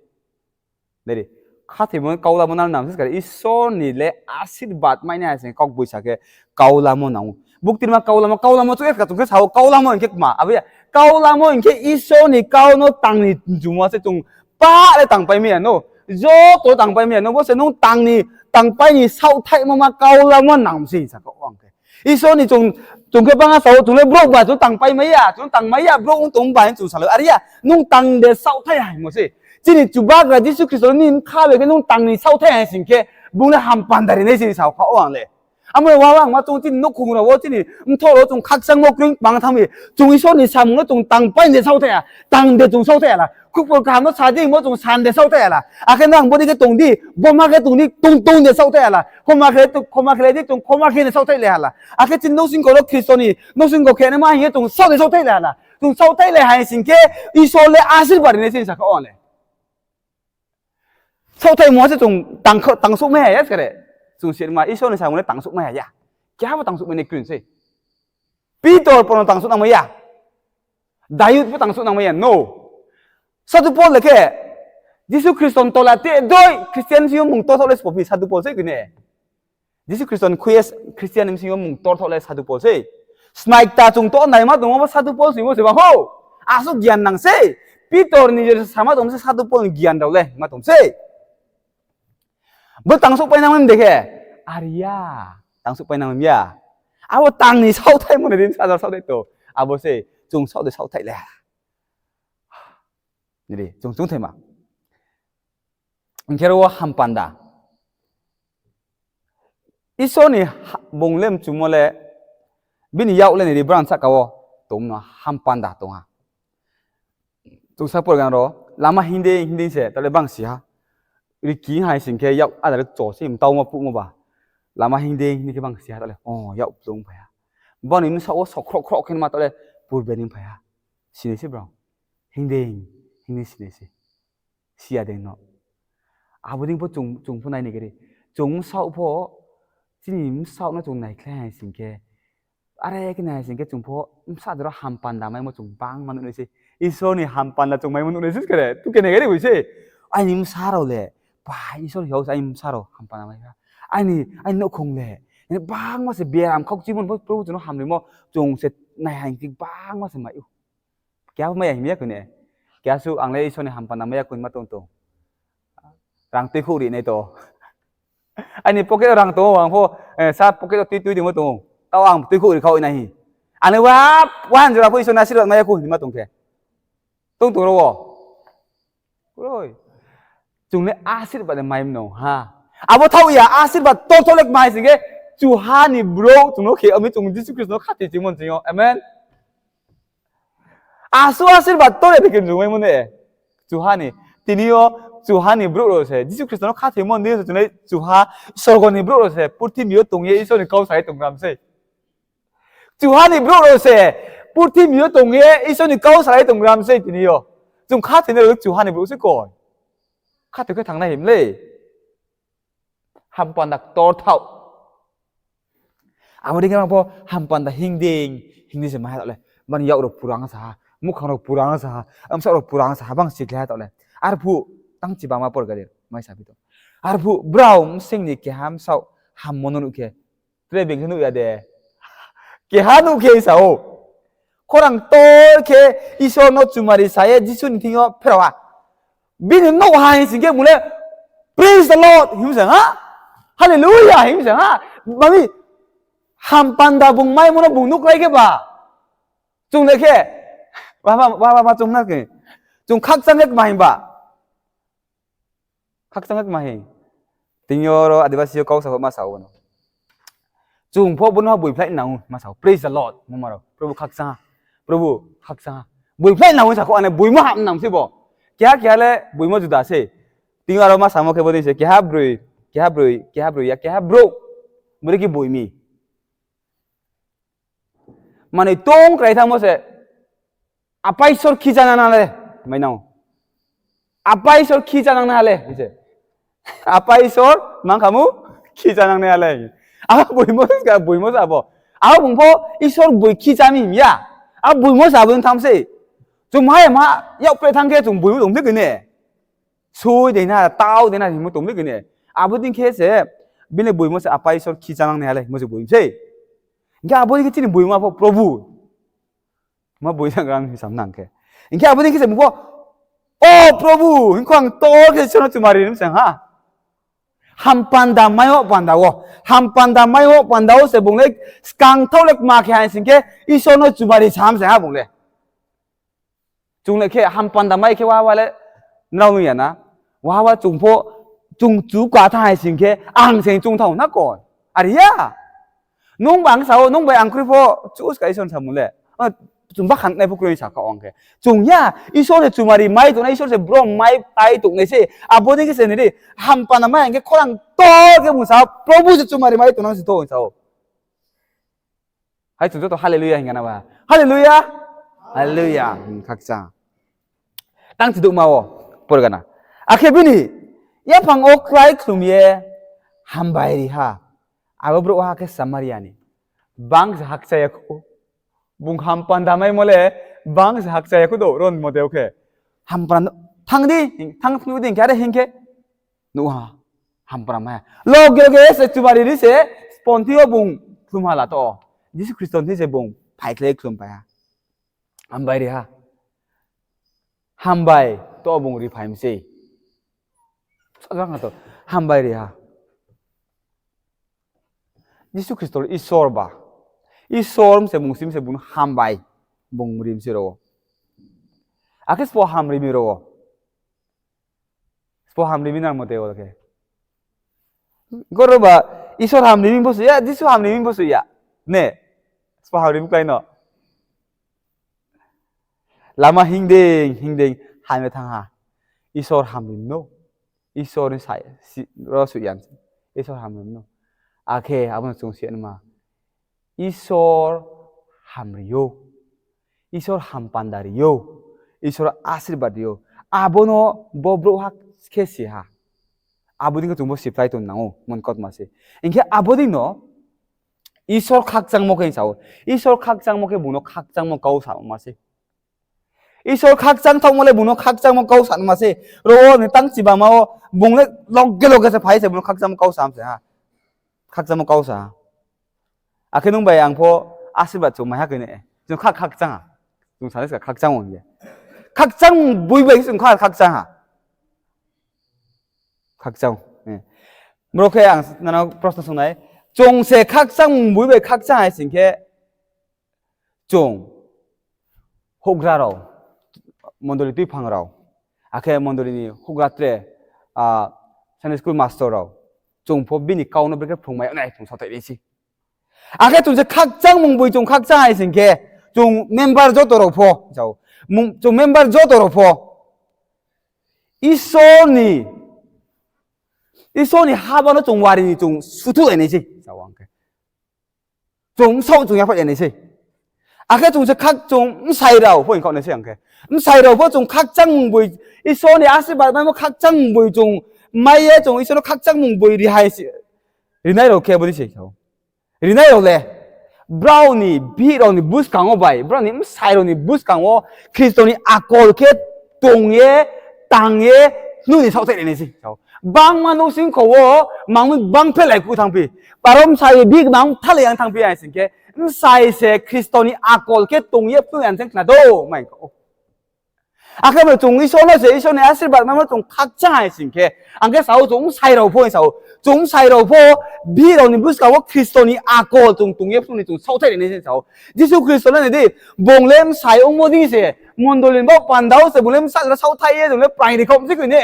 Nai di, khathoimo kau lamo nang nam se skare, Isor ni le asirbad mai nai ha se kaugboisa khe kau lamo nang ou. Buktirma kau lamo, kau lamo chung khe, chung khe sao kau lamo hing khe kma, abo ya. Kau lamo hing khe Isor ni kau no tang ni mchumo se chung pa le tangpai mai ya no. Joto tangpai mai ya no, bo se nung tang ni, tangpai ni saohthaihmo ma kau lamo nang se hing sa kha ang khe. Isor ni chung, chung khe bang a sao, chung le brouh ba chung tangpai mai ya, chung tangmai ya, brouh ong tong bai chung salai. Are ya, nung tang de saohthaih haimo se. Chini Chubagra Jisu Khristo ni bkha bai khe nung tang ni saohthaih hai sing khe, bung le ham panda ri nai se hing sa kha ang le. Amo le wa wangma chung chini nouhkhong rao wo, chini mthoh rao chung khakchangmo kroi bang thanng mi. Chung Isor ni samung no chung tangpai de saohthaih ya, tang de chung saohthaih ya la. Khupor kaham no sa di hingmo chung san de saohthaih ya la. Akhe nang bodei khe tong di, boma khe tong di, tong tong de saohthaih ya la. Khoma khe, khoma khe lai di, chung khoma khe de saohthaih lai ha la. Akhe chini nouhsingkho rao Khristo ni nouhsingkho khe naima hing ye chung saoh de saohthaih lai ha la. Chung saohthaih lai hai sing khe Isor le asirbad ri nai se hing sa kha ang le. Saohthaihmo se chung tang, tangsouhmai ya skare. Chung sirma Isor ni samung le tangsouhmai ya. Keha bo tangsouhmai nai kroi sei. Pitor pho no tangsouh nangmai ya. Dayud pho tangsouh nangmai ya, no. Sadhu Pol le khe, Jisu Khristo ni tola te doi Christian sing yo mung torthaoh le sbo phi Sadhu Pol sei koi ne. Jisu Khristo ni khui ye Christian ni bsing yo mung torthaoh le Sadhu Pol sei. Smai kta chung to naima tongmo bo Sadhu Pol sing yo se bang ho. Asuh gian nang sei. Pitor ni je sama tong se Sadhu Pol ni gian rao le ma tong sei. Bo tangsouhpai nangmai de khe, are ya, tangsouhpai nangmai ya. Abo tang ni saohthaihmo ni rin sajar saohthaih to. Abo se chung saoh de saohthaih le ha. Nai di, chung, chung thaima. Hing khe ro wo ham panda. Isor ni ha-, bung le mchumo le, bini yak le nai di brang sahka wo tong no ham panda tong ha. Chung sa pore gan ro, lama hingding hingding se, taoh le bang si ha. Riki hai sing khe yak ada le cho se, mtau ma puhmo ba. Lama hingding hingding khe bang si ha, taoh le, o, yak plung phai ha. Bani bsaoh wo sok khroh khroh khe ma taoh le purbe ni phai ha. Sinai se brao. Hingding hingding sinai se. Si ya dei no. Abo dei pho chung, chung pho nai ni gari. Chung bsaoh pho, chini bsaoh no chung naikhlai hai sing khe, are khe nai hai sing khe chung pho bsa jora ham panda maimo chung bangma nuh nai se. Isor ni ham panda chung maimo nuh nai se khe re. Tu khe nai gari boi se. Aini bsa rao le, ba, Isor hiao se aini bsa rao ham panda mai ha. Aini, aini nouhkhong le, bangma se beram khaukchimo pho Probu chung no hamrimo chung se nai hai sing bangma se mai ou. Keha pho mai ya hing mi ya koi ne. Keha suh ang le Isor ni ham panda mai ya koi ma tong tong. Rang tuikhouh ri nai to. Aini pocket wo rang tong ou, ang pho, eh, sa pocket wo tui tui dingmo tong ou. Taoh ang tuikhouh ri khaoh nai hi. Ang le wa, wa hanjora pho Isor ni asirbad mai ya koi hing ma tong khe. Tong tong ro wo. Kroi. Chung le asirbad de mai mano ha. Abo thaoh ya, asirbad tor tor le mai sing khe, Kchuha ni brouh chung no khe, ami chung Jisu Khristo no khathoi chimo ni sing yo. Amen. Asuh asirbad tore de khe chung maimo ne. Kchuha ni. Tini yo kchuha ni brouh rao se Jisu Khristo no khathoimo ni se chung nai kchuha sorgo ni brouh rao se purthimbi yo tong ye Isor ni kau sa ye tonggram sei. Kchuha ni brouh rao se purthimbi yo tong ye Isor ni kau sa ye tonggram sei tini yo. Chung khathoinai rao kchuha ni brouh se koi. Khathoi khe thanng nai him le. Hampanda ktor thaoh. Abo dei khe ma pho hampanda hing dei, hing dei se mai ha taoh le. Bani yak rao purang sa ha, muhkhang rao purang sa ha, bsaoh rao purang sa ha, bang sikhlai ha taoh le. Arphuh tang chiba ma por gadi mai sa phi tong. Arphuh brao bsing ni keha bsaoh hammo no nuh khe, tre being khe nuh ya de. Keha nuh khe sa ou. Khorang ktor khe Isor no chumari sa ye Jisu ni thing yo pherao ha. Bini nouh ha hing sing khe bung le, Praise the Lord, hing se ha? Hallelujah, hing se ha? Mami, hampanda bung maimo no bung nuhkhlai khe ba. Chung le khe, wa, wa, wa, wa, chung na khe. Chung khakchang khe kma hing ba. Khakchang khe kma hing. Tini yo ro Adibasi yo kau sa pho ma sa ou no. Chung pho bo no ha boiphlai nang ou ma sa ou. Praise the Lord. Mo ma rao. Probhu khakchang ha. Probhu khakchang ha. Boiphlai nang ou sa kho ane boimo ham nang sei bo. Keha keha le boimo juda sei. Tini yo aro ma samo khe bo dei se keha broi, keha broi, keha broi ya, keha brouh. Bo dei khe boi mi. Manoi tong krai thanngmo se, Apa Isor khichánang na le, mai nang ou. Apa Isor khichánang na le, hing se. Apa Isor mang khamu khichánang na le. Abo boimo se, boimo se abo. Abo bung pho Isor boi khichá mi hing ya. Abo boimo se abo ni tham sei. Chung maha maha yak pre thanng khe chung boimo tong di khe ne. Soi dei na, tau dei na hingmo tong di khe ne. Abo dei khe se, bini boimo se Apa Isor khichánang na le, hingmo se boi sei. Hing khe abo dei khe chini boimo pho Probhu. Ma boi zagra hing sam nang khe. Hing khe abo dei khe se bung pho, O Probhu, hing khe ang ktor khe Isor no chumari ri mi se ha. Hampanda mai wo panda wo. Hampanda mai wo panda wo se bung le skang thaoh le kma khe hai sing khe Isor no chumari sam se ha bung le. Chung le khe hampanda mai khe wa wa le nrao nuh ya na. Wa wa chung pho chung chu ka thanng hai sing khe ang se chung thaoh na koi. Are ya. Nung bang sa ou, nung bai ang kroi pho, chu ska Isor samung le. Chung bakhan nai pho kroi sa kha ong khe. Chung ya, Isor se chumari mai tongnai, Isor se brom mai pai tongnai se. Abo dei khe se nini, hampanda mai hing khe khorang ktor khe bung sa, Probhu se chumari mai tongnang se tho sa ou. Hai chung joto hallelujah hing na ba. Hallelujah. Hallelujah. Khakchang. Tang chidouhma wo, por gana. Akhe bini, yaphang wo klái khlum ye, hambai ri ha. Abo brouhha khe Samaria ni. Bang se hakcha ya khou. Bung hampanda maimo le, bang se hakcha ya khou do, ron mo dei khe. Hampanda, thanng di, thanng phnuh di hing khe, are hing khe. Nuh ha, hampanda mai ha. Loge loge se chumari ri se, sponthi wo bung khlum ha la to. Jisu Khristo ni se bung phaikhlai khlumphai ha. Hambai ri ha. Hambai to bung riphai mi sei. Sajang ha to, hambai ri ha. Jisu Khristo le Isor ba. Isor mi se bung si mi se bung hambai. Bung ri mi sei ro wo. Akhe sbo hamri mi ro wo. Sbo hamri mi nang mo tei wo khe. Goro ba, Isor hamri mi bo soi ya, Jisu hamri mi bo soi ya. Ne? Sbo hamri mi klái no. Lama hingding, hingding, hamya thanng ha. Isor hamri mi no. Isor ni sa, si, ro soi ya. Isor hamri mi no. Akhe, abo no chung si ya nma. Isor hamri ou. Isor hampanda ri ou. Isor asirbad ri ou. Abo no bo brouhha khe si ha. Abo dei khe chung bo siphlai tong nang ou, mon kautma se. Hing khe abo dei no Isor khakchangmo khe hing sa ou. Isor khakchangmo khe bung no khakchangmo kau samo ma se. Isor khakchang thaohmo le bung no khakchangmo kau samo ma se. Ro wo ni tang chibama wo bung le loge loge se phai se bung no khakchangmo kau sam se ha. Khakchangmo kau sa ha. Akhe nung bai ang pho asirbad chung mai ha khe ne. Chung kha khakchang ha. Chung sani ska khakchang ong ye. Khakchang boi bai chung kha khakchang ha. Khakchang. Bro khe ang nano proshno sung nai. Chung se khakchang boi bai khakchang hai sing khe chung houhgra rao, mondoli tuiphang rao, akhe mondoli ni houhgra tre, Sunday school master rao, chung pho bini kau no brekhe phrungmai yag nai chung saothai nai se. Akhe chung se khakchangmung boi chung khakchang hai sing khe, chung member joto rao pho, sao. Mung-, chung member joto rao pho Isor ni, Isor ni haba no chung wari ni chung suthuhlai nai sei, sao ang khe. Chung bsaoh chung yaphaih nai sei. Akhe chung se khak-, chung bsai rao pho hing khaoh nai sei ang khe. Bsai rao pho chung khakchangmung boi, Isor ni asirbad maimo khakchangmung boi chung mai ye chung Isor no khakchangmung boi ri hai se, rinai rao khe bo ni sei, sao. Rinai rao le, brao ni bihih rao ni buskang wo bai, brao ni bsai rao ni buskang wo Khristo ni akol khe tong ye, tang ye, phnuh ni saohthaih ri nai sei, sao. Bangma nouhsingkho wo mang mi bang phelai kuh thanngphi, aro bsai bihih mang thalai yang thanngphi hai sing khe, bsai se Khristo ni akol khe tong ye phnuh ni ang se khna do, mai kha ou. Akhe bo chung Isor no se, Isor ni asirbad maimo chung khakchang hai sing khe, ang khe sao chung bsai rao pho hing sao, chung bsai rao pho bihih rao ni buskang wo Khristo ni akol chung tong ye phnuh ni chung saohthaih ri nai sei sao. Jisu Khristo le nai di, bung le bsai ongmo dei se, mondoli ni baoh panda wo se bung le bsa jora saohthaih ye, bung le praing ri khaoh mi se koi ne.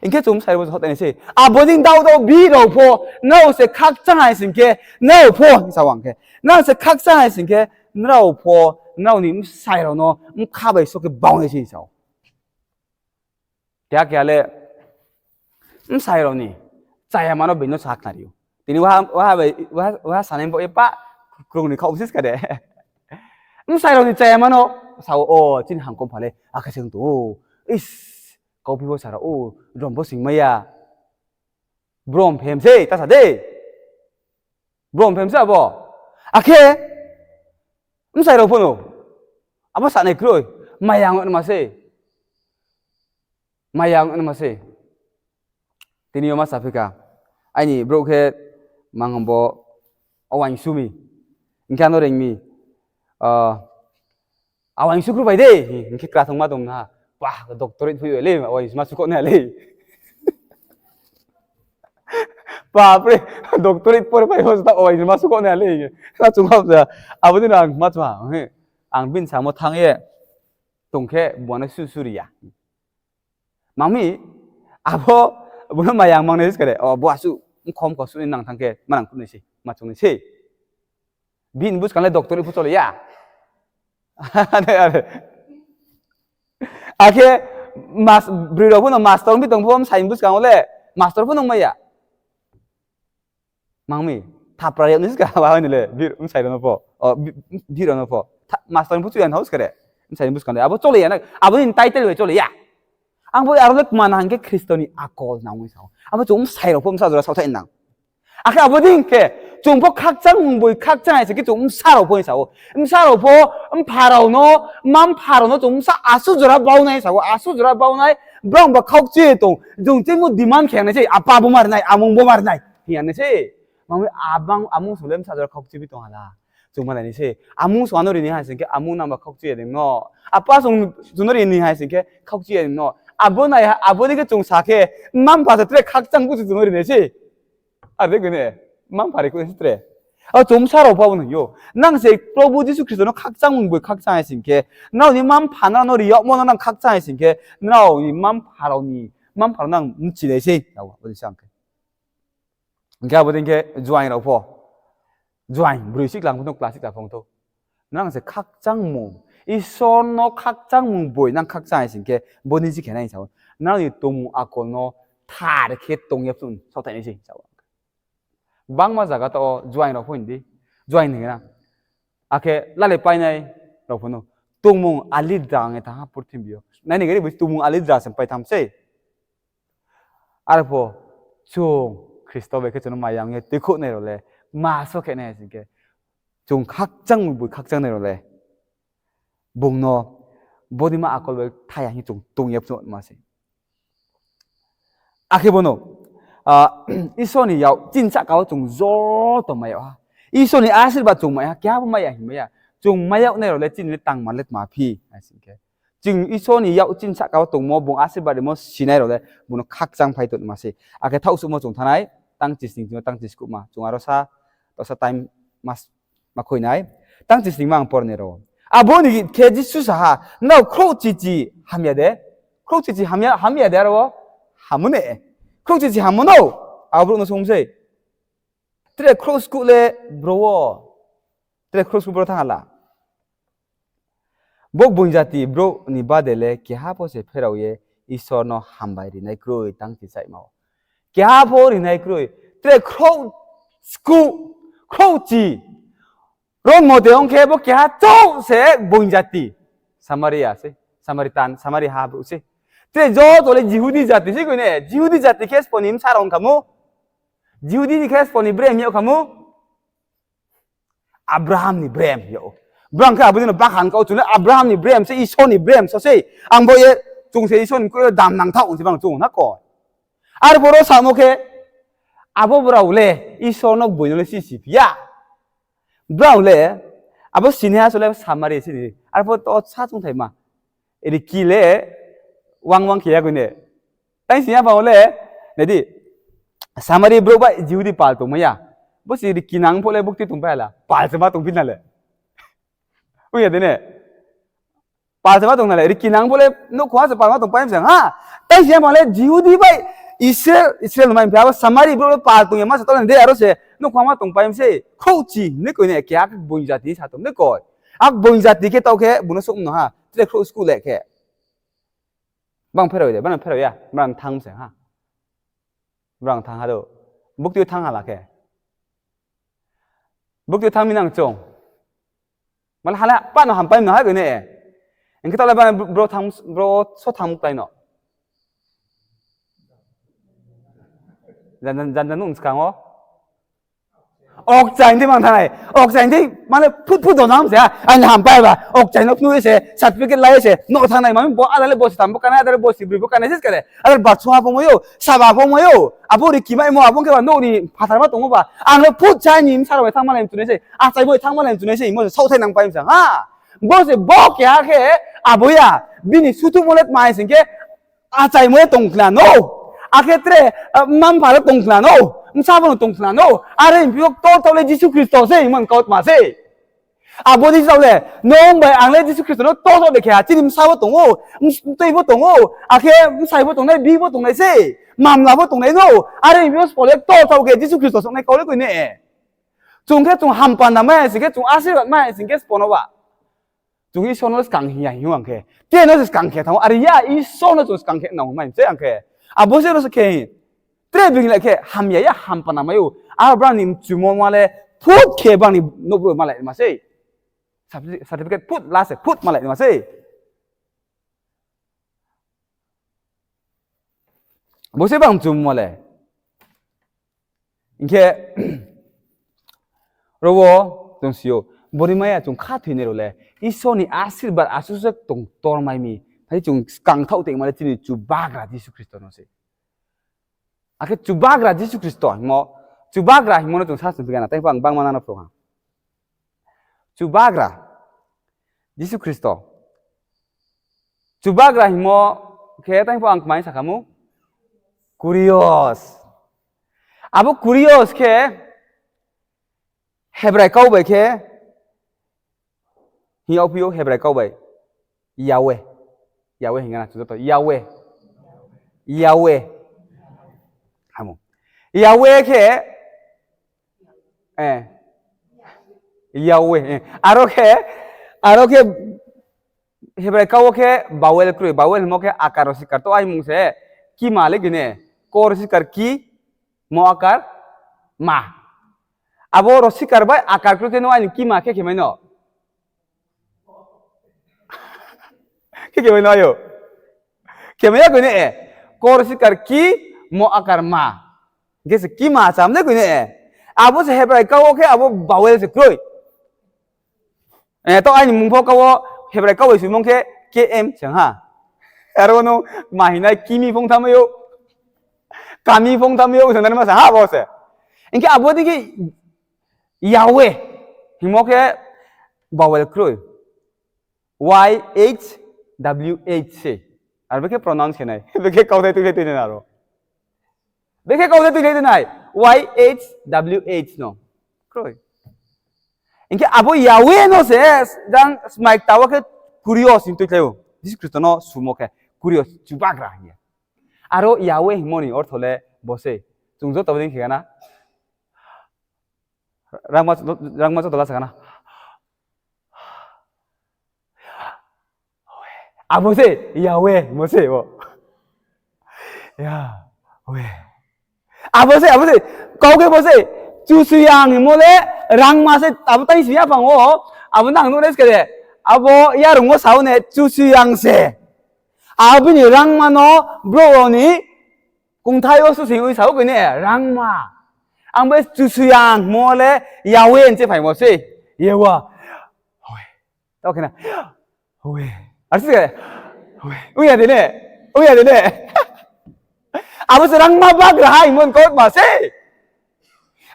Hing khe chung bsai rao pho saohthaih nai sei. Abo dei dao dao bihih rao pho, nrao se khakchang hai sing khe, nrao pho, hing sao ang khe. Nrao se khakchang hai sing khe, nrao pho, nrao ni bsai rao no bkha bai só khe bau nai sei sao. Keha keha le bsai rao ni chayama no being no sakhnari ou. Tini waha, waha bai, waha, waha sanai bo ye pa krung ni khaoh sis ka de. Bsai rao ni chayama no sao, o, chini hangkom pha le akhe se ong tong ou. Is, kauphi bo sa rao, o, rom bo singmai ya. Brom phem sei, ta sa de. Brom phem se abo. Akhe, bsai rao pho no. Abo sanai kroi. Maya ong nma sei. Maya ong nma sei. Tini yo ma saphi kha. Aini brouh khe mang bo, awaingsu mi. Hing khe ano reing mi. Ah, awaingsu kru bai de. Hing khe krathongma tong na. Pa, doctorate phui le, awaingsu ma su kho nai le. Bapre, doctorate pore pai ho ta awaingsu ma su kho nai le. Na chung ha ja. Abo ni ang ma chma. Ang bini samo thanng ye tong khe bo no su suri ya. Mang mi, abo, bo no maya ang mang nai sis ka de, o, bo asuh, mkhom kho suh ni nang thanng khe, ma nang khruh nai sei, ma chung nai sei. Bini buskang le doctor pho chole ya. Akhe, mas-, broi rao pho no master ongphi tong pho, bsai ni buskang wo le, master pho nung mai ya. Mang mi, thapra yag ni sis ka, ba ni le, bir, bsai rao no pho, o, bi-, bi rao no pho. Tha-, master ni pho chu ya hao sis ka de, bsai ni buskang le, abo chole ya na, abo ni title bai chole ya. Ang bo aro le kma nang khe Khristo ni akol nang ong sao. Abo chung bsai rao pho bsa jora saohthaih nang. Akhe abo dei khe, chung pho khakchangmung boi khakchang hai se khe chung bsa rao pho hing sao. Bsa rao pho, mpha rao no, mma mpha rao no chung bsa asuh jora bau nai sao, asuh jora bau nai, brao ba khaukchi ye tong, chung chingmo demand khe nai sei, apa bo mar nai, amung bo mar nai, hing ya nai sei. Mang mi abang amung song le bsa jora khaukchi bi tong ha la. Chung ma nai nai sei. Amung song ano ri ni hai sing khe, amung nang ba khaukchi ya ning no. Apa song chung no ri ni hai sing khe, khaukchi ya ning no. Abo nai ha, abo ni khe chung sa khe, mma mpha se tre khakchang bu se chung no ri nai sei. Are de gune, mma mpha ri khe tre. A chung bsa rao pho abo no hing ou. Nang se Probhu Jisu Khristo no khakchangmung boi khakchang hai sing khe, nrao ni mma mpha nrao no ri yagmo no nang khakchang hai sing khe, nrao ni mma mpha rao ni, mma mpha rao nang mchi nai sei. Abo dei sa ang khe. Hing khe abo dei khe joaing rao pho. Joaing, broi sikla pho tong, kla sikla pho tong. Nang se khakchangmung, Isor no khakchangmung boi nang khakchang hai sing khe, bo ni si khe nai sao. Nang ni tongmung akol no thar khe tong ya phun saohthaih nai sei sao. Gbangma zaga tao joaing rao pho hing di, joaing hing na. Akhe lale painai rao pho no. Tongmung alidra ang ye thanng ha purthimbi yo. Nai ni gari bo tongmung alidra se pai tham sei. Arphuh chung Khristo bai khe chung no maya ong ye tuikhouh nai rao le, ma so khe nai sing khe, chung khakchang boi khakchang nai rao le, bung no bodima akol bai thaya hing chung tong ye phnuh ma se. Akhe bo no, ah, Isor ni yak chini sahka wo chung joto mai yag ha. Isor ni asirbad chung mai ha, keha bo mai ya hing mai ya. Chung mai yag nai rao le chini le tangma le tma phi, hai sing khe. Chung Isor ni yak chini sahka wo tongmo, bung asirbad rimo sinai rao le, bung no khakchang phai tong ma se. Akhe thaoh suhmo chung thanng nai, tang chisning chung tang chiskuhma. Chung aro sa, tao sa time mas ma khoi nai. Tang chisningma ang por nai rao. Abo ni khe Jisu sa ha, nrao khrouhchichi hamya de? Khrouhchichi hamya, hamya de aro? Hamo ne. Khrouhchichi hamo no? Abo brouh no sung sei. Tre khrouh skuh le bro wo. Tre khrouh skuh bro thanng ha la. Bo gboing jati brouh ni bade le keha pho se pherao ye Isor no hambai ri nai kroi tang si saima ou. Keha pho ri nai kroi. Tre khrouh skuh, khrouhchi. Rom mo de ong khe bo keha chouh se gboing jati. Samaria se, Samaritan, Samari ha brouh se. Tre joto le Jihudi jati se koi ne, Jihudi jati khe sbo ni bsa rao ong kha mo. Jihudi ni khe sbo ni brem yag kha mo. Abraham ni brem yag ou. Brang khe abo dei no bakhan kau chung le Abraham ni brem se, Isor ni brem so se. Ang bo ye chung se Isor ni mkoih yo dam nangthaoh ong se bang chung na ko. Arphuh ro samo khe, abo brao le Isor no gboing no le sisi phi ya. Brao le, abo sinaiha so le Samari se ni. Arphuh to sa chungthaima. Riki le wang wang khe ya koi ne. Tang sing ya pha le, nai di, Samari brouh bai Jihudi pal tongmai ya. Bo se riki nang pho le bukti tongpai ha la. Pal se ma tongphi na le. Ong ya de ne. Pal se ma tong na le, riki nang pho le nouhkhong ha se pal ma tongpai mi se ha. Tang sing ya pha le Jihudi bai Israel, Israel no mai phi abo Samari brouh le pal tong ya ma se to le de aro se nouhkhong ha ma tongpai mi se. Khrouhchi ni koi ne keha gboing jati sa tong ni koi. A gboing jati khe taoh khe bung no souh no ha. Tre khrouh skuh le khe. Bang pherao de, bang pherao ya, bang thanng se ha. Brang thanng ha do. Bukti yo thanng ha la khe. Bukti yo thanng mi nang chung. Mala hala pa no hampai no ha koi ne. Hing khe taoh le bang bro thanng, bro so thanng muklai no. Jan jan, jan jan nung skang wo. Okchai di mang thanng nai. Okchai di mane phut phut do nam se ha. Aini hampai ba. Okchai no phnuh ye se, certificate lai ye se. Nouh thanng nai mami bo, ada le bosi tham bo kanai, ada le bosi broi bo kanai se kare. Ada le batsu ha pho mai ou, saba pho mai ou. Abo riki maimo, abo khe ba nouh ni phathar ma tong ou ba. Ang le phut chai ni bsa rao bai thanngma lai mchunai se. Achaimo thanngma lai mchunai se, imo se saohthai nangpai mi se ha. Bo se bo keha khe, abo ya, bini suthuhmo le tma hai sing khe, achaimo le tong khna no. Akhe tre, mma-mpha le tong khna no. Bsa bo no tong khna no. Are hing phi yo ktor thaoh le Jisu Khristo se, hingmo ni kautma se. Abo dei sao le, nung bai ang le Jisu Khristo no ktor thaoh de khe ha, chini bsa bo tong ou, mtui bo tong ou, akhe bsai bo tongnai, bihih bo tongnai se, mamla bo tongnai no. Are hing phi yo sbo le ktor thaoh khe Jisu Khristo songnai kau le koi ne. Chung khe chung hampanda mai hai sing khe, chung asirbad mai hai sing khe sbo no ba. Chung Isor no skang hing ya hing ou ang khe. Tre no se skang khe thanng ou, are ya Isor no chung skang khe nang mai se ang khe. Abo se no se khe. Tre bini le khe hamya ya hampanda mai ou. Aro brang ni mchumo ma le phut khe brang ni nouhbrouh malai ma sei. Certificate phut la se phut malai ma sei. Bo se bang mchumo le. Hing khe, ro wo, chung si ou, boni maya chung khathoinai rao le, Isor ni asirbad asuh se tong ktor mai mi, phai chung skang thaoh tongma le chini Chubagra Jisu Khristo no se. Akhe Chubagra Jisu Khristo hingmo, Chubagra hingmo no chung sa sung phi gana, tei pho ang bangma nang no phrung ha. Chubagra Jisu Khristo. Chubagra hingmo khe tei pho ang kmai sa kha mo? Kurios. Abo Kurios khe Hebrai kau bai khe, hing yag phi ou Hebrai kau bai, Yahweh. Yahweh hing gana chung joto, Yahweh. Yahweh. Amo. Yahweh khe, Yahweh. Aro khe, aro khe Hebrai kau wo khe vowel kroi, vowel hingmo khe akar ro sikar. To aimung se, kima le koi ne, ko ro sikar ki, mo akar ma. Abo ro sikar bai akar kroi khe no aini kima khe khemai no. Khe khemai no ayo. Khemai ya koi ne e. Ko ro sikar ki, mo akar ma. Hing khe se kima cham le koi ne e. Abo se Hebrai kau wo khe abo vowel se kroi. To aini mung pho kau wo Hebrai kau bai soimung khe K M se ha. Aro no ma hing nai kimi phong thamai ou. Kami phong thamai ou, se nani ma sa ha bo se. Hing khe abo dei khe Yahweh hingmo khe vowel kroi. Y H W H se. Aro bekhe pronounce khe nai. Bekhe kauthai tuikhlai tuinai aro. Bekhe kauthai tuikhlai tuinai. Y H W H no. Kroi. Hing khe abo Yahweh no se, jang smai kta wo khe Kurios hing tuikhlai ou. Jisu Khristo no sumo khe Kurios, Chubagra hing ye. Aro Yahweh hingmo ni ortho le bo se. Chung joto bo dei khe gana. Rangma, rangma joto la sa khna. Abo se Yahweh mo se bo. Yahweh. Abo se, abo se, kau khe bo se, Kchusoyang hingmo le rangma se, abo tai si yaphang wo, abo nang nuh nai se khe de, abo yarung wo sa ou ne Kchusoyang se. Abo bini rangma no brouh rao ni kongthai wo susing oi sa ou khe ne rangma. Ang bo Kchusoyang hingmo le Yahweh hing se phaimo se. Ye wa. Tao khe na. Ar se, ong ya de ne, ong ya de ne. Abo se rangma bagraha hingmo ni kautma se.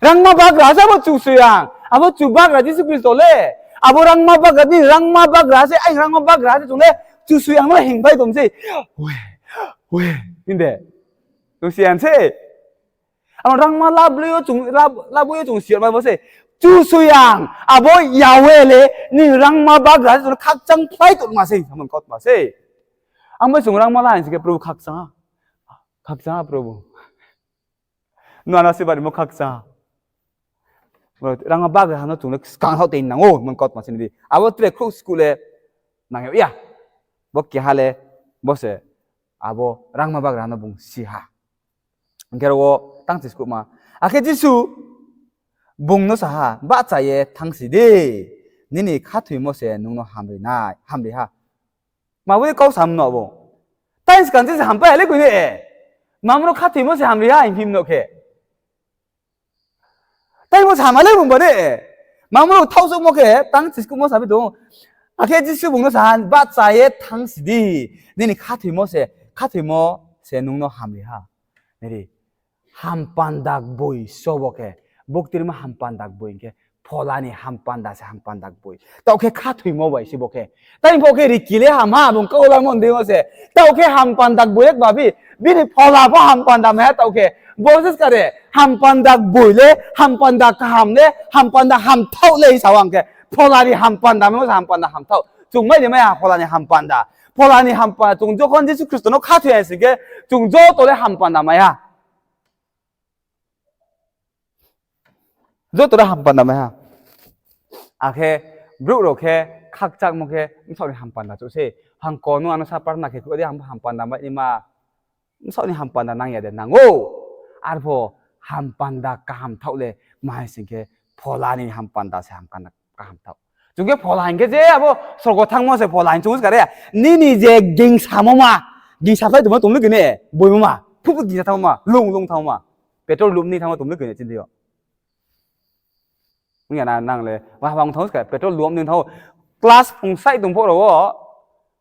Rangma bagraha se abo Kchusoyang, abo Chubagra Jisu Khristo le. Abo rangma bagra ni, rangma bagraha se, ai rangma bagraha se chung le Kchusoyang no hingphai tong se. Hing de. Kchusoyang se. Abo rangma laboi yo chung, lab-, laboi yo chung si yama bo se. Kchusoyang, abo Yahweh le, ni rangma bagra se chung le khakchang phlai tongma se, samon kautma se. Ang bo chung rangma la hing si khe Probu khakchang ha. Khakchang ha Probu. Nung ano se bari mo khakchang ha. Rangma bagraha no chung le skang thaoh tei nang ou, mon kautma se ni di. Abo tre khrouh school le nang yag ya. Bo keha le, bo se, abo rangma bagraha no bung si ha. Hing khe aro wo tang chi skuhma. Akhe Jisu bung no sa ha, bahcha ye thanngsi di, nini khathoimo se nung no hamri nai, hamri ha. Ma bo ye kau sam no abo. Tai skang chi se hampai ha le koi ne. Mamo no khathoimo se hamri ha hing phim no khe. Tai mo sama le bung ba de. Mamo no thaoh souhmo khe tang chi skuhmo sa phi tong. Akhe Jisu bung no sa ha, bahcha ye thanngsi di, nini khathoimo se, khathoimo se nung no hamri ha. Nai di. Hampanda gboi so bo khe. Buktirma hampanda gboi hing khe, phola ni hampanda se hampanda gboi. Taoh khe khathoimo bai se bo khe. Tai pho khe riki le ham ha, bung kaulamo deing yo se. Taoh khe hampanda gboi le kma phi, bini phola pho hampanda mai ha taoh khe. Bo se ska de, hampanda gboi le, hampanda kaham le, hampanda hamthaoh le hing sa ang khe. Phola ni hampanda mai se hampanda hamthaoh. Chung mai de mai ha phola ni hampanda. Phola ni hampanda, chung jokhon Jisu Khristo no khathoi ya sing khe, chung joto le hampanda mai ha. Joto le hampanda mai ha. Akhe brouh rao khe khakchangmo khe bsaoh ni hampanda chouh se. Hangko nung ano sa prarthana khe khuh di, ang bo hampanda mai naima. Bsaoh ni hampanda nang ya de nang ou. Arpho hampanda kaham thaoh le ma hai sing khe phola ni hampanda se hampanda kaham thaoh. Chung khe phola hing khe je abo sorgo thanngmo se phola hing chung ska re. Nini je gingsamo ma, gingsa phlai tongmo tong le kene, boimo ma, phuh phuh gingsa thanngmo ma, lung lung thanngmo ma, petrol lum ni thanngmo tong le kene chini yo. Ong ya na nang le, wa bang thanng ska, petrol lum ni thanng ou. Class phung sai tong pho rao wo,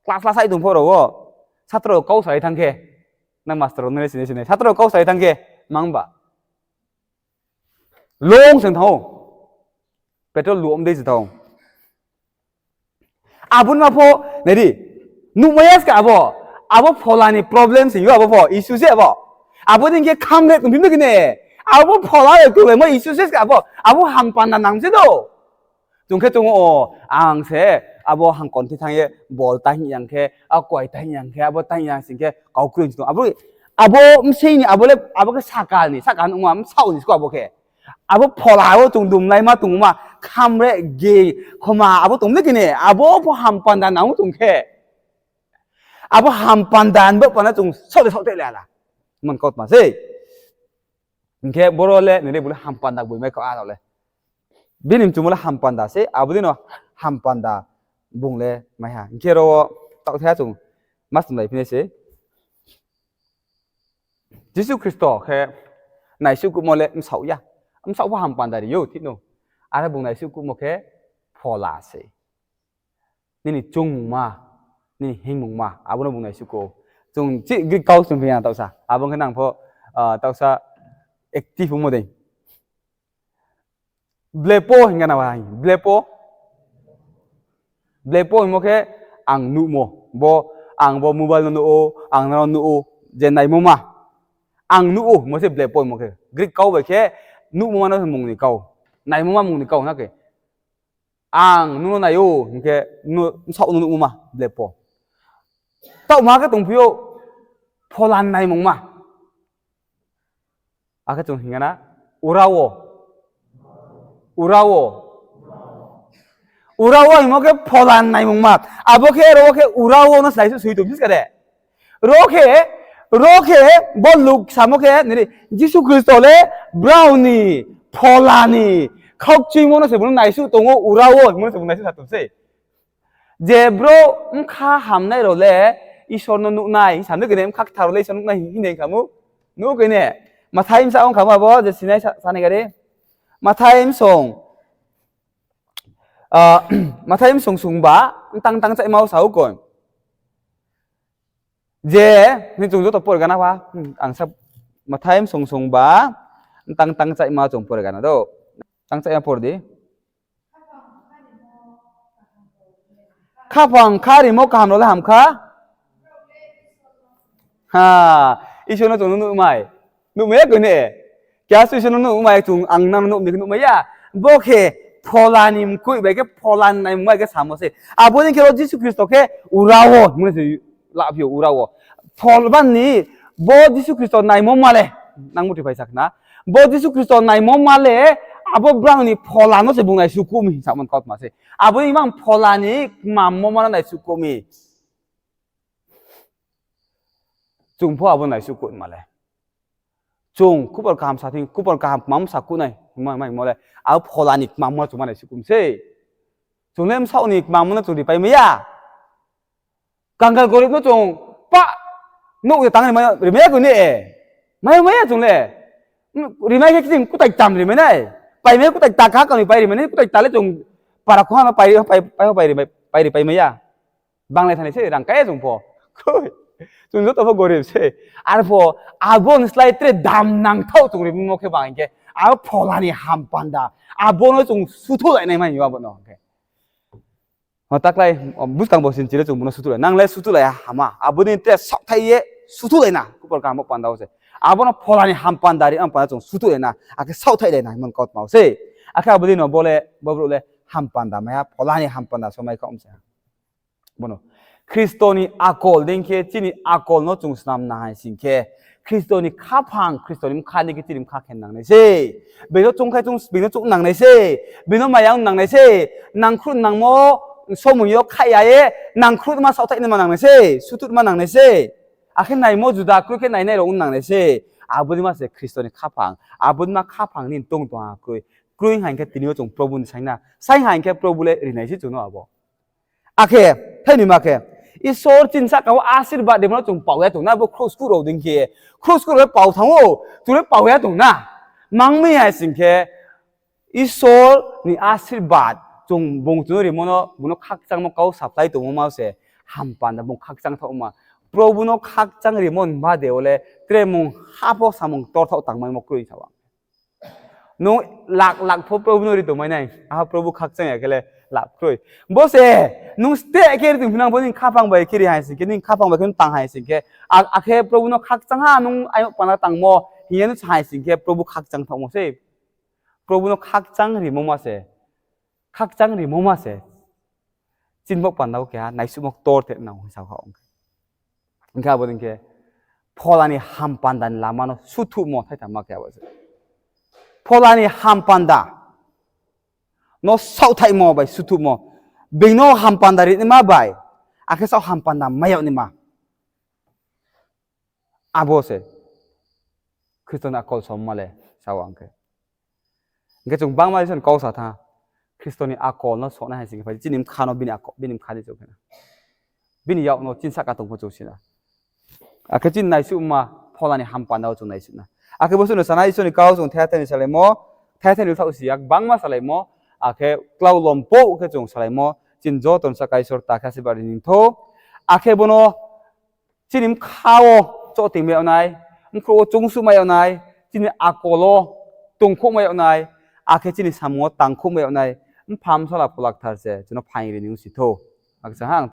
class la sai tong pho rao wo, satro kau sai thanng khe, nang master rao nung le sini sini, satro kau sai thanng khe, mang ba. Lung se thanng ou. Petrol lum dei se thanng ou. Abo ni ma pho, nai di. Nuhmai ya ska abo. Abo phola ni problem se yo abo pho, issue se abo. Abo dei khe khamre tongphim no kene. Abo phola le tulaimo issue se ska abo. Abo hampanda nang se do. Chung khe chung o, ang se, abo hangkonthi thanng ye, bol tang yang khe, a koi tang yang khe, abo tang yang sing khe, kau kroi tong. Abo, abo bsing ni, abo le, abo khe sakal ni, sakal ni ongma, bsaoh ni sko abo khe. Abo phola wo chung dumlaima tongma, khamre, ge, khoma, abo tong le kene, abo pho hampanda nang tong khe. Abo hampanda ni bo panda chung saoh le saoh te le ala. Mon kautma se. Hing khe boro le, nini bung le hampanda gboi mai kha aro le. Bini mchumo le hampanda se, abo dei no hampanda bung le mai ha. Hing khe ro wo taoh the ha chung, ma stumlai phi nai se. Jisu Khristo khe naisuh kuhmo le bsaoh ya. Bsaoh pho hampanda ri ou, thik no. Are bung naisuh kuhmo khe phola se. Nini choungmungma, nini hingmungma, abo no bung naisuh kuh ou. Chung chih Greek kau sung phi ya taohsa. Abo khe nang pho, ah, taohsa active ongmo dei. Blepo hing ya na ba hing. Blepo. Blepo hingmo khe ang nuhmo. Bo, ang bo mobile no nuh ou, ang nrao nuh ou, je naimo ma. Ang nuh ou, hingmo se blepo hingmo khe. Greek kau bai khe nuhmo ma no mung ni kau. Naimo ma mung ni kau na khe. Ang nung no nai ou, hing khe, bsaoh no nuhmo ma, blepo. Taoh ma khe tongphi ou, phola ni naimungma. Akhe chung hing ya na, ura wo. Ura wo. Ura wo hingmo khe phola ni naimungma. Abo khe ro wo khe ura wo no se naisuh soi tong si kha de. Ro khe, ro khe bo Luk samo khe, nini Jisu Khristo le brao ni phola ni khaukchuimo no se bung no naisuh tong ou, ura wo hingmo no se bung naisuh sa tong sei. Je brouh bkha hamnai rao le Isor no nuhnai, sa nuh khe ne, bkha kthar rao le Isor nuhnai hing de kha mo. Nuh khe ne, Mathai bsa ong kha mo abo, je sinai sa, sanai gari. Mathai bsong, ah, Mathai bsong sungba, btang tang chaima wo sa ou koi. Je, ni chung joto pori gana pha, hmm, ang sa, Mathai bsong sungba, btang tang chaima chung pori gana do. Tang chaima pori di. Khaphang kha rimo kaham rao le ham kha. Ha, Isor no chung nuhmai. Nuhmai ya koi ne. Keha se Isor no nuhmai chung ang nang nuh mi khe nuhmai ya. Bo khe phola ni mkoih bai khe phola ni naimung bai khe samo se. Abo ni khe ro Jisu Khristo khe ura wo, hingmo se laphi yo ura wo. Phola ni bo Jisu Khristo naimo ma le, nang muti phai sa khna. Bo Jisu Khristo naimo ma le, abo brao ni phola no se bung naisuh kuh mi hing samo ni kautma se. Abo ni mang phola ni kmammo ma no naisuh kuh mi. Chung pho abo naisuh kuh ma le. Chung khupor kaham sa thing, khupor kaham kmam sa kuh nai, hingmo, hingmo le. Abo phola ni kmammo chung ma naisuh kuh mi sei. Chung le bsaoh ni kmammo no chung ripai mai ya. Kangal gorib no chung pa nouh de tang rimai, rimai ya koi ne. Mai, mai ya chung le. Rimai khe ching kutai tam rimai nai. Paimai kutai ta kha kau ni pai rimai nai, kutai ta le chung para khongha no pai, pai, pai, pai rimai, pai ripai mai ya. Banglai thani se rang kai chung pho. Koi. Chung joto pho gorib se. Arpho abo ni slái tre dam nangthaoh chung rimo khe bang khe. Abo phola ni hampanda. Abo no chung suthuhlai nai mai abo no khe. O, taklai, o, buskang bo sin chire chung bo no suthuhlai. Nang le suthuhlai ha hama. Abo ni tre saohthaih ye suthuhlai na. Khupor kaham bo panda wo se. Abo no phola ni hampanda ri, hampanda chung suthuhlai na. Akhe saohthaih lai na, hingmo ni kautma wo se. Akhe abo dei no bo le, bo brouh le hampanda mai ha, phola ni hampanda so mai kha om se ha. Bo no. Khristo ni akol dei khe, chini akol no chung snam na hai sing khe. Khristo ni khaphang, Khristo ni bkha dei khe chini bkha khe nang nai se. Being no chung khe chung, being no chung nang nai se. Being no maya ong nang nai se. Nangkhruh nangmo somoi yo khaih ya ye, nangkhruh ma saohthaih nai ma nang nai se. Suthuh ma nang nai se. Akhe naimo juda kroi khe nainai rao ong nang nai se. Abo dei ma se Khristo ni khaphang. Abo dei ma khaphang ni tong tong ha kroi. Kroi hai khe tini yo chung Probu ni saing na. Saing hai khe Probu le ri nai se chung no abo. Akhe, thaini ma khe, Isor chini sahka wo asirbad rimo no chung pao ya tong na, bo khrouhskuh rao dei khe, khrouhskuh rao le pao thanng ou, chung le pao ya tong na. Mang mi hai sing khe, Isor ni asirbad, chung bung chung no rimo no, bung no khakchangmo kau supply tongmo ma se, hampanda bung khakchang thaoh ma. Probu no khakchang rimo ni bade wo le, tre mung ha pho samung ktor thaoh tangmaimo kroi sa ou. Nung lak lak pho Probu no ri tongmai nai. Aha Probu khakchang ya khe le lak kroi. Bo se, nung steh khe ri tong phinang pho nini khaphang bai khe ri hai sing khe, nini khaphang bai khe nung tang hai sing khe, a-, akhe Probu no khakchang ha nung aino pana tangmo, hing ye nung sa hai sing khe, Probu khakchang thaohmo se. Probu no khakchang rimo ma se. Khakchang rimo ma se. Chini bo panda wo keha naisuhmo ktor te nang hing sa kha ong khe. Hing khe abo dei khe phola ni hampanda ni lama no suthuhmo thaitham ma khe abo se. Phola ni hampanda no saohthaihmo bai suthuhmo. Being no hampanda ri naima bai, akhe saoh hampanda mai yag naima. Abo se Khristo ni akol somma le, sa ou ang khe. Hing khe chung bangma Isor ni kau sa thanng ha, Khristo ni akol no sonai hai sing khe phai di, chini bkha no bini akol, bini bkha di chung khe na. Bini yak no chini sahka tong pho chung si na. Akhe chini naisuhma phola ni hampanda wo chung naisuh na. Akhe bo suh no sana Isor ni kau chung Theatheni salaimo, Theatheni thaoh si yak bangma salaimo, akhe klau lompouh khe chung salaimo, chini joto ni sahka Isor ta khe asirbad ri ni thou. Akhe bo no chini bkha wo chohtingmai yag nai, bkhrouh wo chungsuhmai yag nai, chini akol wo tongkhouhmai yag nai, akhe chini samung wo tangkhouhmai yag nai, Mpha, Bsala, Phola Kthar se chung no phaing ri ni ong si thou. Akhe sa ha ang